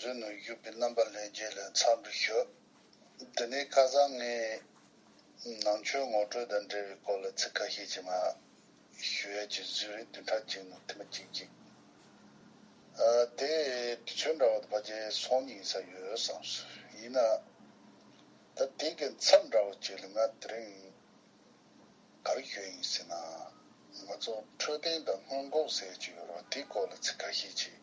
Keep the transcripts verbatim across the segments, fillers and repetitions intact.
བཟོས་ནས་བཞུགས་པའི་རྣམ་པ་ལྷན་རྒྱས་ལ་འཚམས་འདྲི་ཞུ། དེ་ནས་ཁ་སང་ངས་ནང་ཆོས་ངོ་སྤྲོད་དང་འབྲེལ་བའི་སྐོར་ལ་ཚིག་ཁ་ཤས་ཅིག་མར་ཞུ་ཡ་ཅིག་བཟོས་རེད། བདུན་ཕྲག་གཅིག་ནང་ཐེངས་མ་གཅིག་གཅིག་ཨ་དེ་དུས་ཚོད་འདྲ་བོ་ཕལ་ཆེར་སོང་ནི་ཡིན་ས་ཡོད་བསམ་སོང་། ཡིན་ན་ད་དེ་གི་མཚམས་འདྲ་བོ་ཅིག་ལ་ང་དེ་རིང་ག་རེ་ཞུ་ཡིན་ཟེར་ན། ང་ཚོ་འཕྲོད་བསྟེན་དང་སྔོན་འགོག་ཟེར་གྱི་ཡོད་རེད་བ། དེའི་སྐོར་ལ་ཚིག་ཁ་ཤས་ཅིག་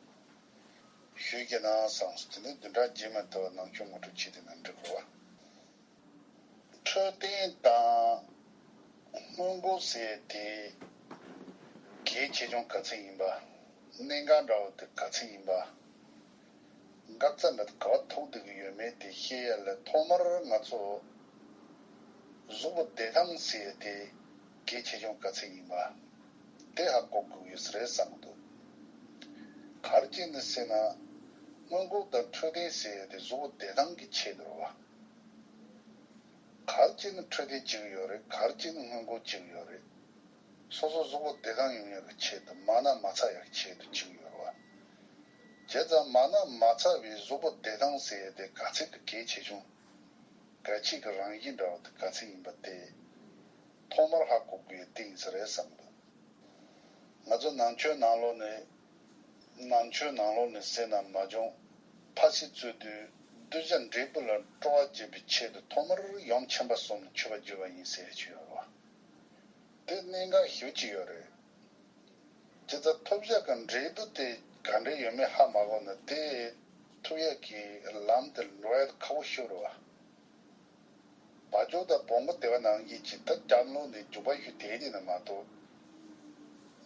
ཞུས་ཀྱི་ན་བསམ་སོང་། དེ་ནས་བདུན་ཕྲག་རྗེས་མ་དེ་ནང་ཆོས་ངོ་སྤྲོད་བྱས་དེ་ནས་འགྲིག་གོ་བ། འཕྲོད་བསྟེན་དང་སྔོན་འགོག་ཟེར་དེ་གལ་ཆེ་ཆུང་ག་ཚོད་ཡིན་པ། གནད་འགག་འདྲ་བོ་དེ་ག་ཚོད་ཡིན་པ། འགག་རྩ་འདི་ག་བ་ཐུག་བསྡད་ཀྱི་ཡོད་མེད་དེ་ཤེས་ཡ་ལ་ཐོག་མར་ང་ཚོ་གཟུགས་པོ་བདེ་ཐང་ཟེར་ཡ་དེ་གལ་ཆེ་ཆུང་ག་ཚོད་ཡིན་པ་དེ་ཧ་གོ་དགོས་ཡོད་ས་རེད་བསམ་གྱི་འདུག་ག་རེ་བྱས་ནས་ཟེར་ན། སྔོན་འགོག་དང་འཕྲོད་བསྟེན་ཟེར་ཡ་དེ་གཟུགས་པོ་བདེ་ཐང་གི་ཆེད་དུ་རེད་བ། ག་རེ་བྱས་ནས་འཕྲོད་བསྟེན་བྱེད་ཀྱི་ཡོད་རེད། ག་རེ་བྱས་ནས་སྔོན་འགོག་བྱེད་ཀྱི་ཡོད་རེད། སོ་སོ་གཟུགས་པོ་བདེ་ཐང་ཡོང་ཡག་གི་ཆེད་དུ། མ་ན་མ་ཚ་ཡག་གི་ཆེད་དུ་བྱེད་ཀྱི་ཡོད་རེད་བ། བྱས་ཙང་མ་ན་མ་ཚ་བའི་གཟུགས་པོ་བདེ་ཐང་ཟེར་ཡ་དེ་ག་ཚད་ཀྱི་གལ་ཆེ་ཆུང་། གལ་ཆེ་གི་རང་བཞིན་འདྲ་བ་དེ་ག་ཚད་ཡིན་པ་དེ་ཐོག་མར་ཧ་གོ་དགོས་ཡ་དེ་ཡིན་ས་རེད་བསམ་གྱི་འདུག་ང་ཚོ་ནང་ཆོས་ནང་ལོགས་ནས་ནང་ཆོས་ནང་ལོགས་ནས་ཟེར་ན་མ་བྱུང་། ཕ་སྲིད་གཙོས་དུས་གདུལ་བྱ་འབྲས་བུ་ལ་སྤྲོ་བ་བསྐྱེད་པའི་ཆེད་དུ་ཐོག་མར་ཡུམ་ཆེན་པོ་གསུམ་ལ་མཆོད་པ་བརྗོད་པ་ཡིན་ཟེར་ཡ་ཅིག་ཡོད་རེད་བ། དེ་གནད་འགག་ཞེ་པོ་ཅིག་ཡོད་རེད། དེ་ལྟར་ཐོབ་བྱ་གི་འབྲས་བུ་དེ་ག་འདྲ་ཡོད་མེད་ཧ་མ་གོ་ན་དེ་ཐོབ་ཡ་གི་ལམ་དེ་འགྲོ་ཡ་ཁག་པོ་ཞིག་རེད་བ། བ་ཅོ་དང་བོང་བུ་དེ་བ་ནང་བཞིན་གྱི་ད་སྐྱབས་ལོག་ནས་རྒྱུག་པ་ཞིག་དེ་དེ་ན་མ་གཏོགས་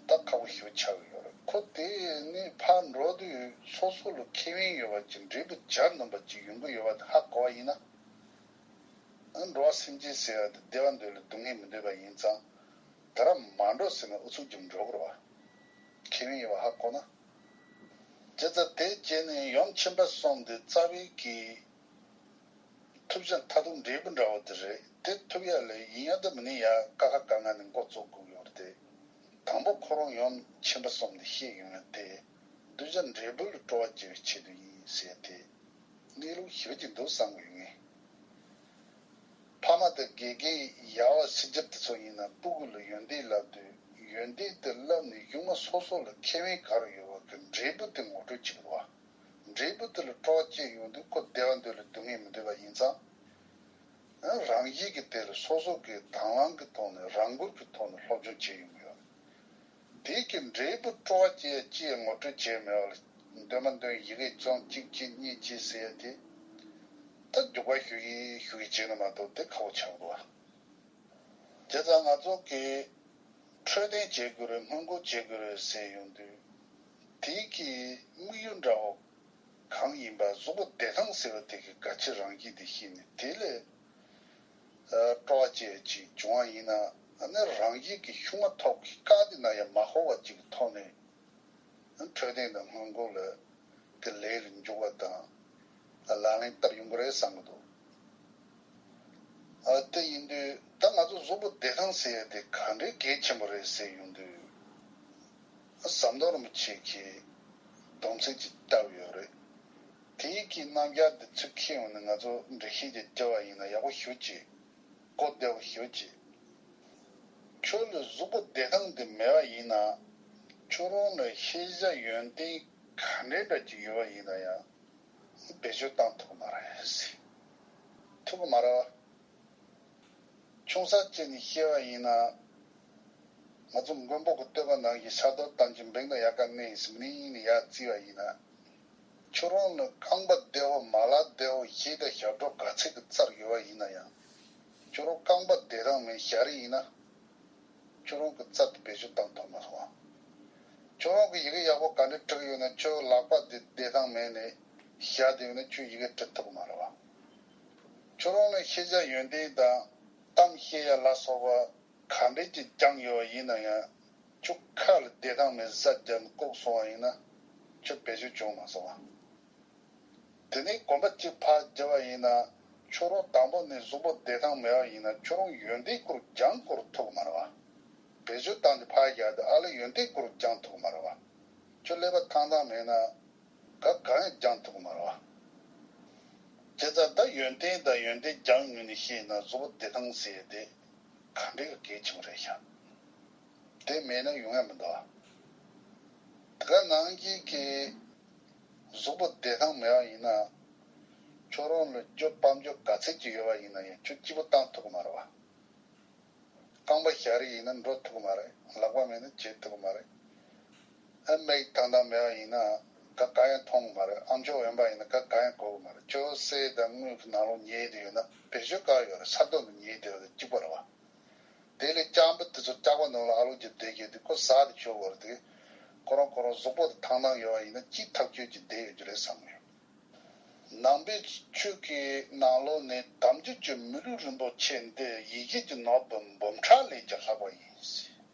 ད་ཁག་པོ་ཞིག་ཆགས་ཡོད་རེད། ཁོ་དེ་ནི་ཕར་འགྲོ་དུས་སོ་སོ་ལ་ཁེ་ཕན་ཡོད་པ་ཅིག་འབྲས་བུ་གྱ་ནོམ་པ་ཅིག་ཡོང་གི་ཡོད་པ་དེ་ཧ་གོ་བ་ཡིན་ན། ཨ་འགྲོ་བ་སེམས་ཅན་ཟེར་བ་དེ་བདེ་བ་འདོད་ལ་སྡུག་བསྔལ་མི་འདོད་པ་ཡིན་ཙང་། དེ་ར་མ་འགྲོ་ཟེར་ན་ཨུ་ཚུགས་ཀྱིས་འགྲོ་དགོས་རེད་བ། ཁེ་ཕན་ཡོད་པ་ཧ་གོ་ན། དེ་ལྟར་དེ་བྱས་ནས་ཡུམ་ཆེན་པོ་གསུམ་དེ་རྩ་བའི་གི་ཐོབ་བྱ་མཐར་ཐུག་འབྲས་བུ་འདྲ་བོ་དེ་རེད། དེ་ཐོབ་ཡ་ལ་ཡིན་ཡ་དེ་མིན་ན་ཡ་ཀ་ཁ་ག་ང་ནས་འགོ་བཙུགས་དགོས་ཡོད་རེད་དེ། དང་པོ་ཁོ་རང་ཡུམ་ཆེན་པོ་གསུམ་དེ་ཤེས་ཡོང་ཡ་དེ་གདུལ་བྱ་འབྲས་བུ་ལ་སྤྲོ་བ་སྐྱེ་བའི་ཆེད་དུ་ཡིན་ཟེར་ཏེ། གནས་ལུགས་ཞེ་པོ་ཅིག་འདུག་བསམ་གྱི་ཡོད་ངེས། ཕ་མ་དང་དགེ་རྒན་ཡ་བ་སྲིད་སྦྱོར་དེ་ཚོ་ཡིན་ན་སྤུ་གུ་ལ་ཡོན་ཏན་བསླབ་དུས་ཡོན་ཏན་དེ་བསླབ་ནས་གཞུག་མ་སོ་སོ་ལ་ཁེ་ཕན་ག་རེ་ཡོད་པ་གི་འབྲས་བུ་དེ་ངོ་སྤྲོད་བྱེད་དགོས་པ། འབྲས་བུ་དེ་ལ་སྤྲོ་བ་སྐྱེ་ཡོང་དུས་ཁོ་བདེ་བ་འདོད་ལ་སྡུག་བསྔལ་མི་འདོད་པ་ཡིན་ཙང་། རང་བཞིན་གྱི་དེ་ལ་སོ་སོ་གི་དང་བླངས་ཀྱི་ཐོག་ནས་རང་འགུལ་གྱི་ཐོག་ནས་སློབ་སྦྱོང་བྱེད་ཡོང་གི་ཡོད་རེད། དེ་གི་འབྲས་བུ་སྤྲོ་བ་སྐྱེ་ཡ་ཅི་ཡང་ངོ་སྤྲོད་བྱས་མེད་པ་ལ་འདོན་མ་འདོན་ཡི་གེ་རྩོམ་གཅིག་གཅིག་གཉིས་གཅིག་ཟེར་ཡ་དེ། ད་རྒྱུག་པ་ཞུ་གི་ཞུ་གི་བྱས་ན་མ་གཏོགས་དེ་ཁག་པོ་ཆགས་འདུག་བ། བྱས་ཙང་ང་ཚོ་གི་འཕྲོད་བསྟེན་བྱེད་དགོས་རེད། སྔོན་འགོག་བྱེད་དགོས་རེད་ཟེར་ཡོང་དུས། དེ་གི་དམིགས་ཡུལ་འདྲ་བོ་གང་ཡིན་པ། གཟུགས་པོ་བདེ་ཐང་ཟེར་བ་དེ་གི་གལ་ཆེ་རང་བཞིན་དེ་ཤེས་ནས་དེ་ལས་སྤྲོ་བ་བཅས་ཅིག་བྱུང་བ་ཡིན་ན། ཨ་ནི་རང་བཞིན་གྱི་ཤུགས་མ་ཐོག་གི་བཀག་དེ་ན་ཡང་མ་ཧོ་བ་ཅིག་གི་ཐོག་ནས་འཕྲོད་བསྟེན་དང་སྔོན་འགོག་ལ་གི་ལས་ལ་འཇུག་པ་དང་ལག་ལེན་བསྟར་ཡོང་གི་རེད་བསམ་གི་འདུག་ཨ་དེ་ཡིན་དུས་ད་ང་ཚོ་གཟུགས་པོ་བདེ་ཐང་ཟེར་ཡ་དེ་ག་འདྲའི་གལ་ཆེན་པོ་རེད་ཟེར་ཡོང་དུས། ཟམ་གདོང་རིན་པོ་ཆེ་གིས་སྡོམ་ཚིག་ཅིག་བཏབ་ཡོད་རེད། དེའི་གི་རྣམ་གཞག་འདི་ཚུར་ཁྱེར་ཡོང་ནས་ང་ཚོ་འགྲེལ་བཤད་ཅིག་བརྒྱབ་པ་ཡིན་ན་ཡག་པོ་ཞེ་པོ་ཅིག་གོ་བདེ་པོ་ཞེ་པོ་ཅིག་ཁྱོད་ལ་གཟུགས་པོ་བདེ་ཐང་འདི་མེད་པ་ཡིན་ན། ཁྱོད་རང་ལ་ཤེས་བྱ་ཡོན་ཏན་ག་འདྲའི་འདྲ་ཅིག་ཡོད་པ་ཡིན་ན་ཡང་བེད་སྤྱོད་བཏང་ཐུབ་མ་རེད་ཟེར། ཐུབ་ཀྱི་མ་རེད་བ། ཆུང་ས་བྱས་ནས་བཤད་པ་ཡིན་ན། ང་ཚོ་མགོན་པོ་གི་བསྟོད་པ་ནང་བཞིན་ཤ་རྡོལ་གཏམ་གྱི་འབེང་དང་ཡལ་ག་གནས་ཡིན་ཟེར་ནས་ཡིན་ནས་ཡར་བརྩིས་པ་ཡིན་ན། ཁྱོད་རང་ལ་རྐང་པ་བདེ་བོ་མ་ལག་བདེ་བོ་གཞས་དང་ཞབས་བྲོ་ག་ཚད་ཀྱི་རྩལ་ཡོད་པ་ཡིན་ན་ཡང་། ཁྱོད་རང་རྐང་པ་བདེ་ཐང་མེད་ཞར་ཡིན་ན། ཁྱོད་རང་གི་རྩལ་དེ་བེད་སྤྱོད་བཏང་ཐུབ་མ་སོང་བ། ཁྱོད་རང་གི་ཡི་གེ་ཡག་པོ་ག་འདྲ་འབྲི་གི་ཡོད་ན་ཁྱོད་ལག་པ་དེ་བདེ་ཐང་མེད་ནས་ཞར་དེ་ཡོད་ན་ཁྱོད་ཡི་གེ་འབྲི་ཐུབ་ཀྱི་མ་རེད་བ། ཁྱོད་རང་ལ་ཤེས་བྱ་ཡོན་ཏན་དང་གཏམ་བཤད་ཡ་ལ་སོགས་པ་ག་འདྲས་ཀྱི་སྦྱངས་ཡོད་པ་ཡིན་ན་ཡང་། ཁྱོད་ཁ་ལ་བདེ་ཐང་མེད་བཟའ་རྒྱབ་ནས་ལྐུགས་སོང་བ་ཡིན་ན་ཁྱོད་བེད་སྤྱོད་བྱུང་མ་སོང་བ། དེ་ནས་གོམ་པ་གཅིག་ཕར་བརྒྱབ་པ་ཡིན་ན། ཁྱོད་རང་དང་པོ་ནས་གཟུགས་པོ་བདེ་ཐང་མེད་པ་ཡིན་ན་ཁྱོད་རང་ཡོན་ཏན་སྐོར་སྦྱང་སྐོར་ཐུབ་ཀྱི་མ་རེད་བ། བེད་སྤྱོད་བཏང་སྟེ་ཕར་བཞག་སྟེ་ཨ་ལས་ཡོན་ཏན་སྐོར་སྦྱང་ཐུབ་ཀྱི་མ་རེད་བ། ཁྱོད་ཀླད་པ་ཐང་ཐང་མེད་ན། ག་གང་ཡང་སྦྱང་ཐུབ་ཀྱི་མ་རེད་བ། བྱས་ཙང་ད་ཡོན་ཏན་དང་ཡོན་ཏན་སྦྱང་ངོས་ནས་བཤད་ན་གཟུགས་པོ་བདེ་ཐང་ཟེར་ཡས་དེ་ག་འདྲའི་གལ་ཆེན་པོ་རེད་ཤག་དེ་མེད་ན་ཡོང་ཡ་མི་འདུག་བ། དེ་ག་ནང་བཞིན་གྱི་གཟུགས་པོ་བདེ་ཐང་མེད་པ་ཡིན་ན། ཁྱོད་རང་ལ་རྒྱུ་དཔལ་འབྱོར་ག་ཚད་ཅིག་ཡོད་པ་ཡིན་ན་ཡང་ཁྱོད་སྐྱིད་པོ་བཏང་ཐུབ་ཀྱི་མ་རེད་བ། རྐང་པ་ཞར་ཡིན་ན་འགྲོ་ཐུབ་ཀྱི་མ་རེད། ལག་པ་མེད་ན་བྱེད་ཐུབ་ཀྱི་མ་རེད། ཨ་མིག་ཐང་ཐང་མེད་པ་ཡིན་ན་ག་ག་ཡང་མཐོང་གི་མ་རེད། ཨམ་ཅོག་འོན་པ་ཡིན་ན་ག་ག་ཡང་གོ་གི་མ་རེད། ཁྱོད་གསེར་དང་དངུལ་གྱི་ནང་ལོགས་ཉལ་བསྡད་ཡོད་ན་བེད་སྤྱོད་ག་ཡོད་རེད། ས་རྡོ་ནང་ཉལ་བསྡད་ཡོད་ན་གཅིག་པ་རེད་བ། དེ་ལས་ལྕགས་པ་དེ་ཚོ་ལྕགས་པ་ནང་ལ་ཨ་ལོ་ཅིག་བསྡད་ཀྱི་དེ་ཁོ་ཟ་དེ་ཆོག་གི་རེད་དེ། ཁོ་རང་ཁོ་རང་གཟུགས་པོ་དེ་ཐང་ཐང་ཡོད་པ་ཡིན་ན་ཅིག་ཐག་ཆོད་ཅིག་བསྡད་ཡོད་ཀྱི་རེད་བསམ་གི་ཡོད། ནང་པའི་ཆོས་ཀྱི་ནང་ལོགས་ནས་དམ་ཆོས་ཀྱི་མི་ལུས་རིན་པོ་ཆེ་འདི་ཡིད་བཞིན་གྱི་ནོར་བུ་འབུམ་ཕྲག་ལས་ཀྱང་ལྷག་པ་ཡིན།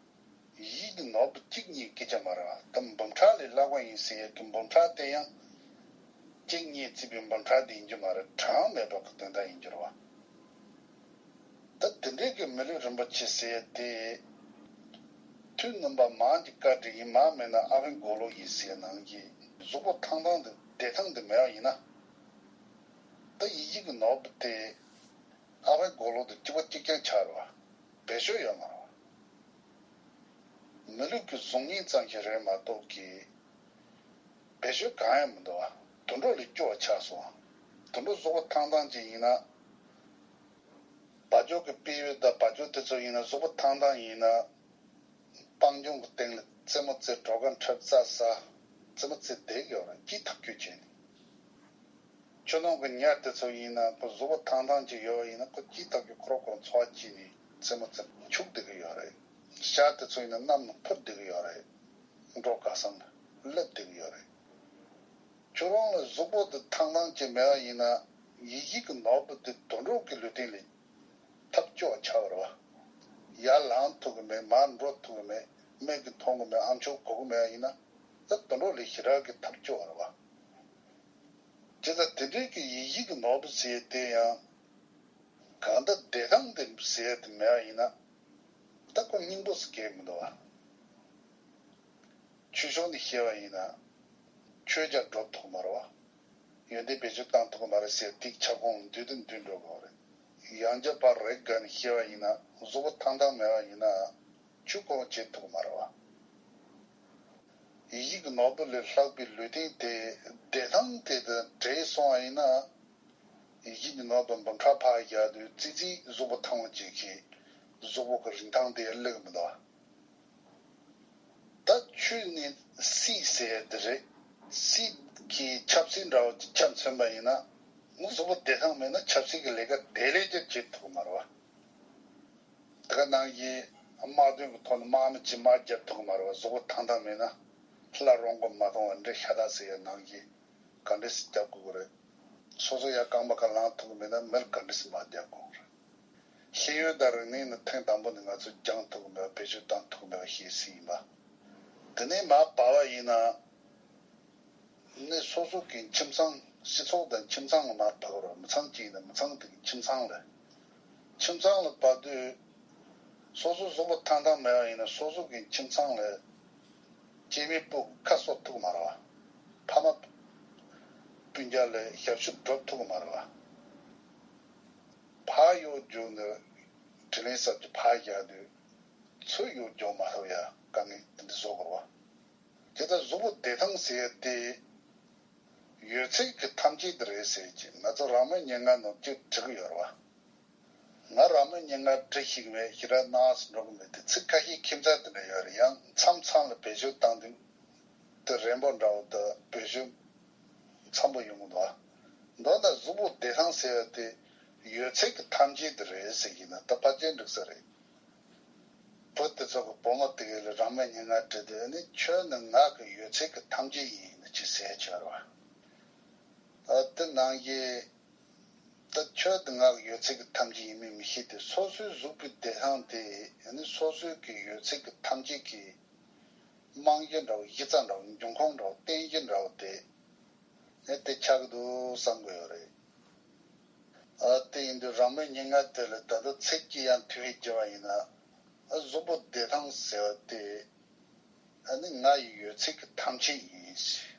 ཡིད་བཞིན་གྱི་ནོར་བུ་གཅིག་གཉིས་སྐད་ཆ་མ་རེད་བ། ད་འབུམ་ཕྲག་ལས་ལྷག་པ་ཡིན་ཟེར་ཡས་ཀྱི་འབུམ་ཕྲག་དེ་ཡང་གཅིག་གཉིས་བརྩིས་པའི་འབུམ་ཕྲག་དེ་ཡིན་རྒྱུ་མ་རེད། གྲངས་མེད་པ་གི་དོན་དག་ཡིན་རྒྱུ་རེད་བ། ད་དེ་འདྲའི་གི་མི་ལུས་རིན་པོ་ཆེ་ཟེར་ཡས་དེ། དུས་ནམ་པ་མང་གི་བཀའ་དྲིན་ཡིན། མང་མེད་ན་ཨ་ཕའི་མགོ་ལོག་ཡིན་ཟེར་ནང་གི་གཟུགས་པོ་ཐང་ཐང་དུ་བདེ་ཐང་དུ་མེད་པ་ཡིན་ན། ད་ཡིད་བཞིན་གྱི་ནོར་བུ་དེ་ཨ་ཕའི་མགོ་ལོག་ཏུ་གཅིག་པ་གཅིག་རྐྱང་ཆགས་རེད་བ། བེད་སྤྱོད་ཡོད་མ་རེད་བ། མི་ལུས་ཀྱི་གཟུགས་བརྙན་ཙམ་ཞིག་རེད་མ་གཏོགས་ཀྱི་བེད་སྤྱོད་གང་ཡང་མི་འདུག་བ། དུད་འགྲོ་ལས་སྐྱོ་བ་ཆགས་སོང་བ། དུད་འགྲོ་གཟུགས་པོ་ཐང་ཐང་ཅིག་ཡིན་ན། བ་ཕྱུགས་ཀྱི་དཔེ་ཡོད་ད། བ་ཕྱུགས་དེ་ཚོ་ཡིན་ན་གཟུགས་པོ་ཐང་ཐང་ཡིན་ན། སྤང་ལྗོངས་ཀྱི་སྟེང་ལ་རྩེད་མོ་རྩེ། གྲོ་ག་འཁྲབ། རྩྭ་ཟ། རྩེད་མོ་རྩེ་བསྡད་ཀྱི་ཡོད་རེད། ཅི་ཐག་གཅོད་བྱས་ནས། ཆུ་ནང་གི་ཉ་དེ་ཚོ་ཡིན་ན་ཁོ་གཟུགས་པོ་ཐང་ཐང་ཅིག་ཡོད་པ་ཡིན་ན་ཁོ་ཅི་ཐག་གཅོད། ཁོ་རང་ཁོ་རང་འཚོ་བ་སྐྱེལ་ནས་རྩེད་མོ་རྩེ་འཁྱུག་བསྡད་ཀྱི་ཡོད་རེད། ཤ་དེ་ཚོ་ཡིན་ན་གནམ་ནང་འཕུར་བསྡད་ཀྱི་ཡོད་རེད། འགྲོ་ག་སང་སླེབས་བསྡད་ཀྱི་ཡོད་རེད། ཁྱོད་རང་ལ་གཟུགས་པོ་དེ་ཐང་ཐང་ཅིག་མེད་པ་ཡིན་ན་ཡིད་བཞིན་གྱི་ནོར་བུ་དེ་དུད་འགྲོ་གི་ལུས་རྟེན་ལས་ཐབས་སྐྱོ་བ་ཆགས་པ་རེད་བ། ཡར་ལངས་ཐུབ་ཀྱི་མེད། མར་འགྲོ་ཐུབ་ཀྱི་མེད། མིག་གིས་མཐོང་གི་མེད། ཨམ་ཅོག་གོ་གི་མེད་པ་ཡིན་ན་ད་དུད་འགྲོ་ལས་ཞེ་དྲག་གི་ཐབས་སྐྱོ་བ་རེད་བ། དེ་ལྟར་དེ་འདྲའི་གི་ཡིད་བཞིན་གྱི་ནོར་བུ་ཟེར་དེ་ཡང་གང་ལྟར་བདེ་ཐང་དེ་ཟེར་དེ་མེད་པ་ཡིན་ན་ད་ཁོ་སྙིང་པོ་ཟེར་གྱི་མི་འདུག་བ། ཆོས་ཕྱོགས་ནས་བཤད་པ་ཡིན་ན་ཆོས་རྒྱ་སྒྲུབ་ཐུབ་མ་རེད་བ། ཡོན་ཏན་བེད་སྤྱོད་བཏང་ཐུབ་མ་རེད་ཟེར་ཏིག་ཆ་ཁོང་འདུས་དེ་འདུས་འགྲོ་གི་རེད། ཡང་རྒྱ་བར་རེས་འགའ་ནས་བཤད་པ་ཡིན་ན་གཟུགས་པོ་ཐང་ཐང་མེད་པ་ཡིན་ན་ཆོས་སྐོར་བྱེད་ཐུབ་མ་རེད་བ། ཡིད་བཞིན་གྱི་ནོར་བུ་ལས་ལྷག་པའི་ལུས་རྟེན་དེ་བདེ་ཐང་དེ་དང་བྲལ་སོང་བ་ཡིན་ན། ཡིད་བཞིན་གྱི་ནོར་བུ་འབུམ་ཕྲག་ཕར་བཞག་དུས་ཙི་ཙི་གཟུགས་པོ་ཐང་བ་ཅིག་གིས་གཟུགས་པོ་གི་རིན་ཐང་དེ་སླེབས་མི་འདུག་ད་ཆོས་ནི་སྲིད་ཟེར་ཡ་དེ་རེད། སྲིད་ཀྱི་ཆབ་སྲིད་འདྲ་བོ་ཅིག་ཆ་མཚོན་པ་ཡིན་ན། གཟུགས་པོ་བདེ་ཐང་མེད་ན་ཆབ་སྲིད་ཀྱི་ལས་ཀ་དེ་ལས་ཀྱང་བྱེད་ཐུབ་ཀྱི་མ་རེད་བ། དེ་ག་ནང་བཞིན་དམག་དོན་གྱི་ཐོག་ནས་དམག་མི་གཅིག་དམག་རྒྱབ་ཐུབ་ཀྱི་མ་རེད་བ། གཟུགས་པོ་ཐང་ཐང་མེད་ན་ལྷ་རོང་གོ་མ་མཐོང་བ་འདྲེ་ཤ་སྟག་ཟེར་ཡ་ནང་བཞིན་ག་འདྲས་སེ་རྒྱབ་དགོས་ཀྱི་རེད། སོ་སོ་ཡར་རྐང་པ་ཁ་ལངས་ཐུབ་ཀྱི་མེད་ན་མིར་ག་འདྲས་སེ་དམག་རྒྱག་དགོས་ཀྱི་རེད། ཤེས་ཡོན་དང་རིག་གནས་ནི་ཐེངས་དང་པོ་ནས་ང་ཚོས་སྦྱང་ཐུབ་ཀྱི་མེད་པ། བེད་སྤྱོད་བཏང་ཐུབ་ཀྱི་མེད་པ་ཤེས་སྲིད་ཡིན་པ། དེ་ནས་མར་བབས་པ་ཡིན་ན། ནི་སོ་སོ་གི་ཁྱིམ་ཚང་། སྤྱི་ཚོགས་དང་ཁྱིམ་ཚང་ལ་མར་བབས་རོགས། མི་ཚང་གཅིག་ཡིན་ན་མི་ཚང་དེ་གི་ཁྱིམ་ཚང་ལ། ཁྱིམ་ཚང་ལ་བབས་དུས། སོ་སོ་གཟུགས་པོ་ཐང་ཐང་མེད་པ་ཡིན་ན་སོ་སོ་གི་ཁྱིམ་ཚང་ལ་སྐྱེ་དམན་སྤུ་གུ་ཁ་གསོ་ཐུབ་ཀྱི་མ་རེད་བ། ཕ་མ་སྤུན་ཀྱག་ལ་ཞབས་ཞུ་སྒྲུབ་ཐུབ་ཀྱི་མ་རེད་བ། ཕར་གཡོག་རྒྱུགས་ནས་དྲིན་ལན་གསབ་ཀྱི་ཕར་བཞག་དུས་ཚུར་གཡོག་རྒྱུགས་མ་ཐུབ་ཡ་དཀའ་ངལ་དེ་འདྲ་བཟོ་དགོས་རེད་བ། དེ་ལྟར་གཟུགས་པོ་བདེ་ཐང་ཟེར་ཡ་དེ། ཡོད་ཚད་ཀྱི་ཐམས་ཅད་དེ་རེད་ཟེར་གྱི། ང་ཚོ་རང་མོས་སྙན་ངག་ནང་གཅིག་བྲིས་ཀྱི་ཡོད་རེད་བ། ང་རང་མོས་སྙན་ངག་བྲིས་ཤེས་ཀྱི་མེད། ཞེ་དྲག་སྣང་བ་ཟེར་འགྲོ་གི་མེད་དེ། ཚིག་ཁ་ཤས་ཁྱད་མཚར་དེ་འདྲ་ཡོད་རེད། ཡང་མཚམས་མཚམས་ལ་བེད་སྤྱོད་བཏང་དུས་དེ་རན་པོ་འདྲ་བོ་དང་བེད་སྤྱོད་འཚམ་པོ་ཡོང་གི་འདུག་མདོར་ན་གཟུགས་པོ་བདེ་ཐང་ཟེར་བ་དེ་ཡོད་ཚད་ཀྱི་ཐམས་ཅད་དེ་རེད་ཟེར་གྱི་ན་ད་ཕལ་ཆེར་འགྲིག་ས་རེད། བུ་དེ་ཚོ་གི་བུ་མོ་དེ་གས་ལ་རང་མོས་སྙན་ངག་བྲིས་དུས་ནི་ཁྱོད་ནི་ང་གི་ཡོད་ཚད་ཀྱི་ཐམས་ཅད་ཡིན་ནི་ཅི་ཟེར་ཆོག་རེད་བ། ཨ་དེ་ནང་བཞིན་ད་ཁྱོད་དེ་ང་གི་ཡོད་ཚད་ཀྱི་ཐམས་ཅད་ཡིན་མིན་མི་ཤེས་ཏེ། སོ་སོའི་གཟུགས་པོའི་བདེ་ཐང་དེ་ནི་སོ་སོའི་གི་ཡོད་ཚད་ཀྱི་ཐམས་ཅད་ཀྱི་རྨང་གཞི་འདྲ་བོ། གཞི་རྩ་འདྲ་བོ། འབྱུང་ཁུངས་འདྲ་བོ། རྟེན་གཞི་འདྲ་བོ་དེ་ནི་དེ་ཆགས་ཀྱི་འདུག་བསམ་གྱི་ཡོད་རེད། ཨ་དེ་ཡིན་དུས་རང་མོས་སྙན་ངག་དེ་ལ་ད་ལྟ་ཚིག་གཅིག་ཡང་དུས་ཡིན་བརྗེ་བ་ཡིན་ན། ཨ་གཟུགས་པོ་བདེ་ཐང་ཟེར་བ་དེ་ཨ་ནི་ང་ཡི་ཡོད་ཚད་ཀྱི་ཐམས་ཅད་ཡིན་ཞེས།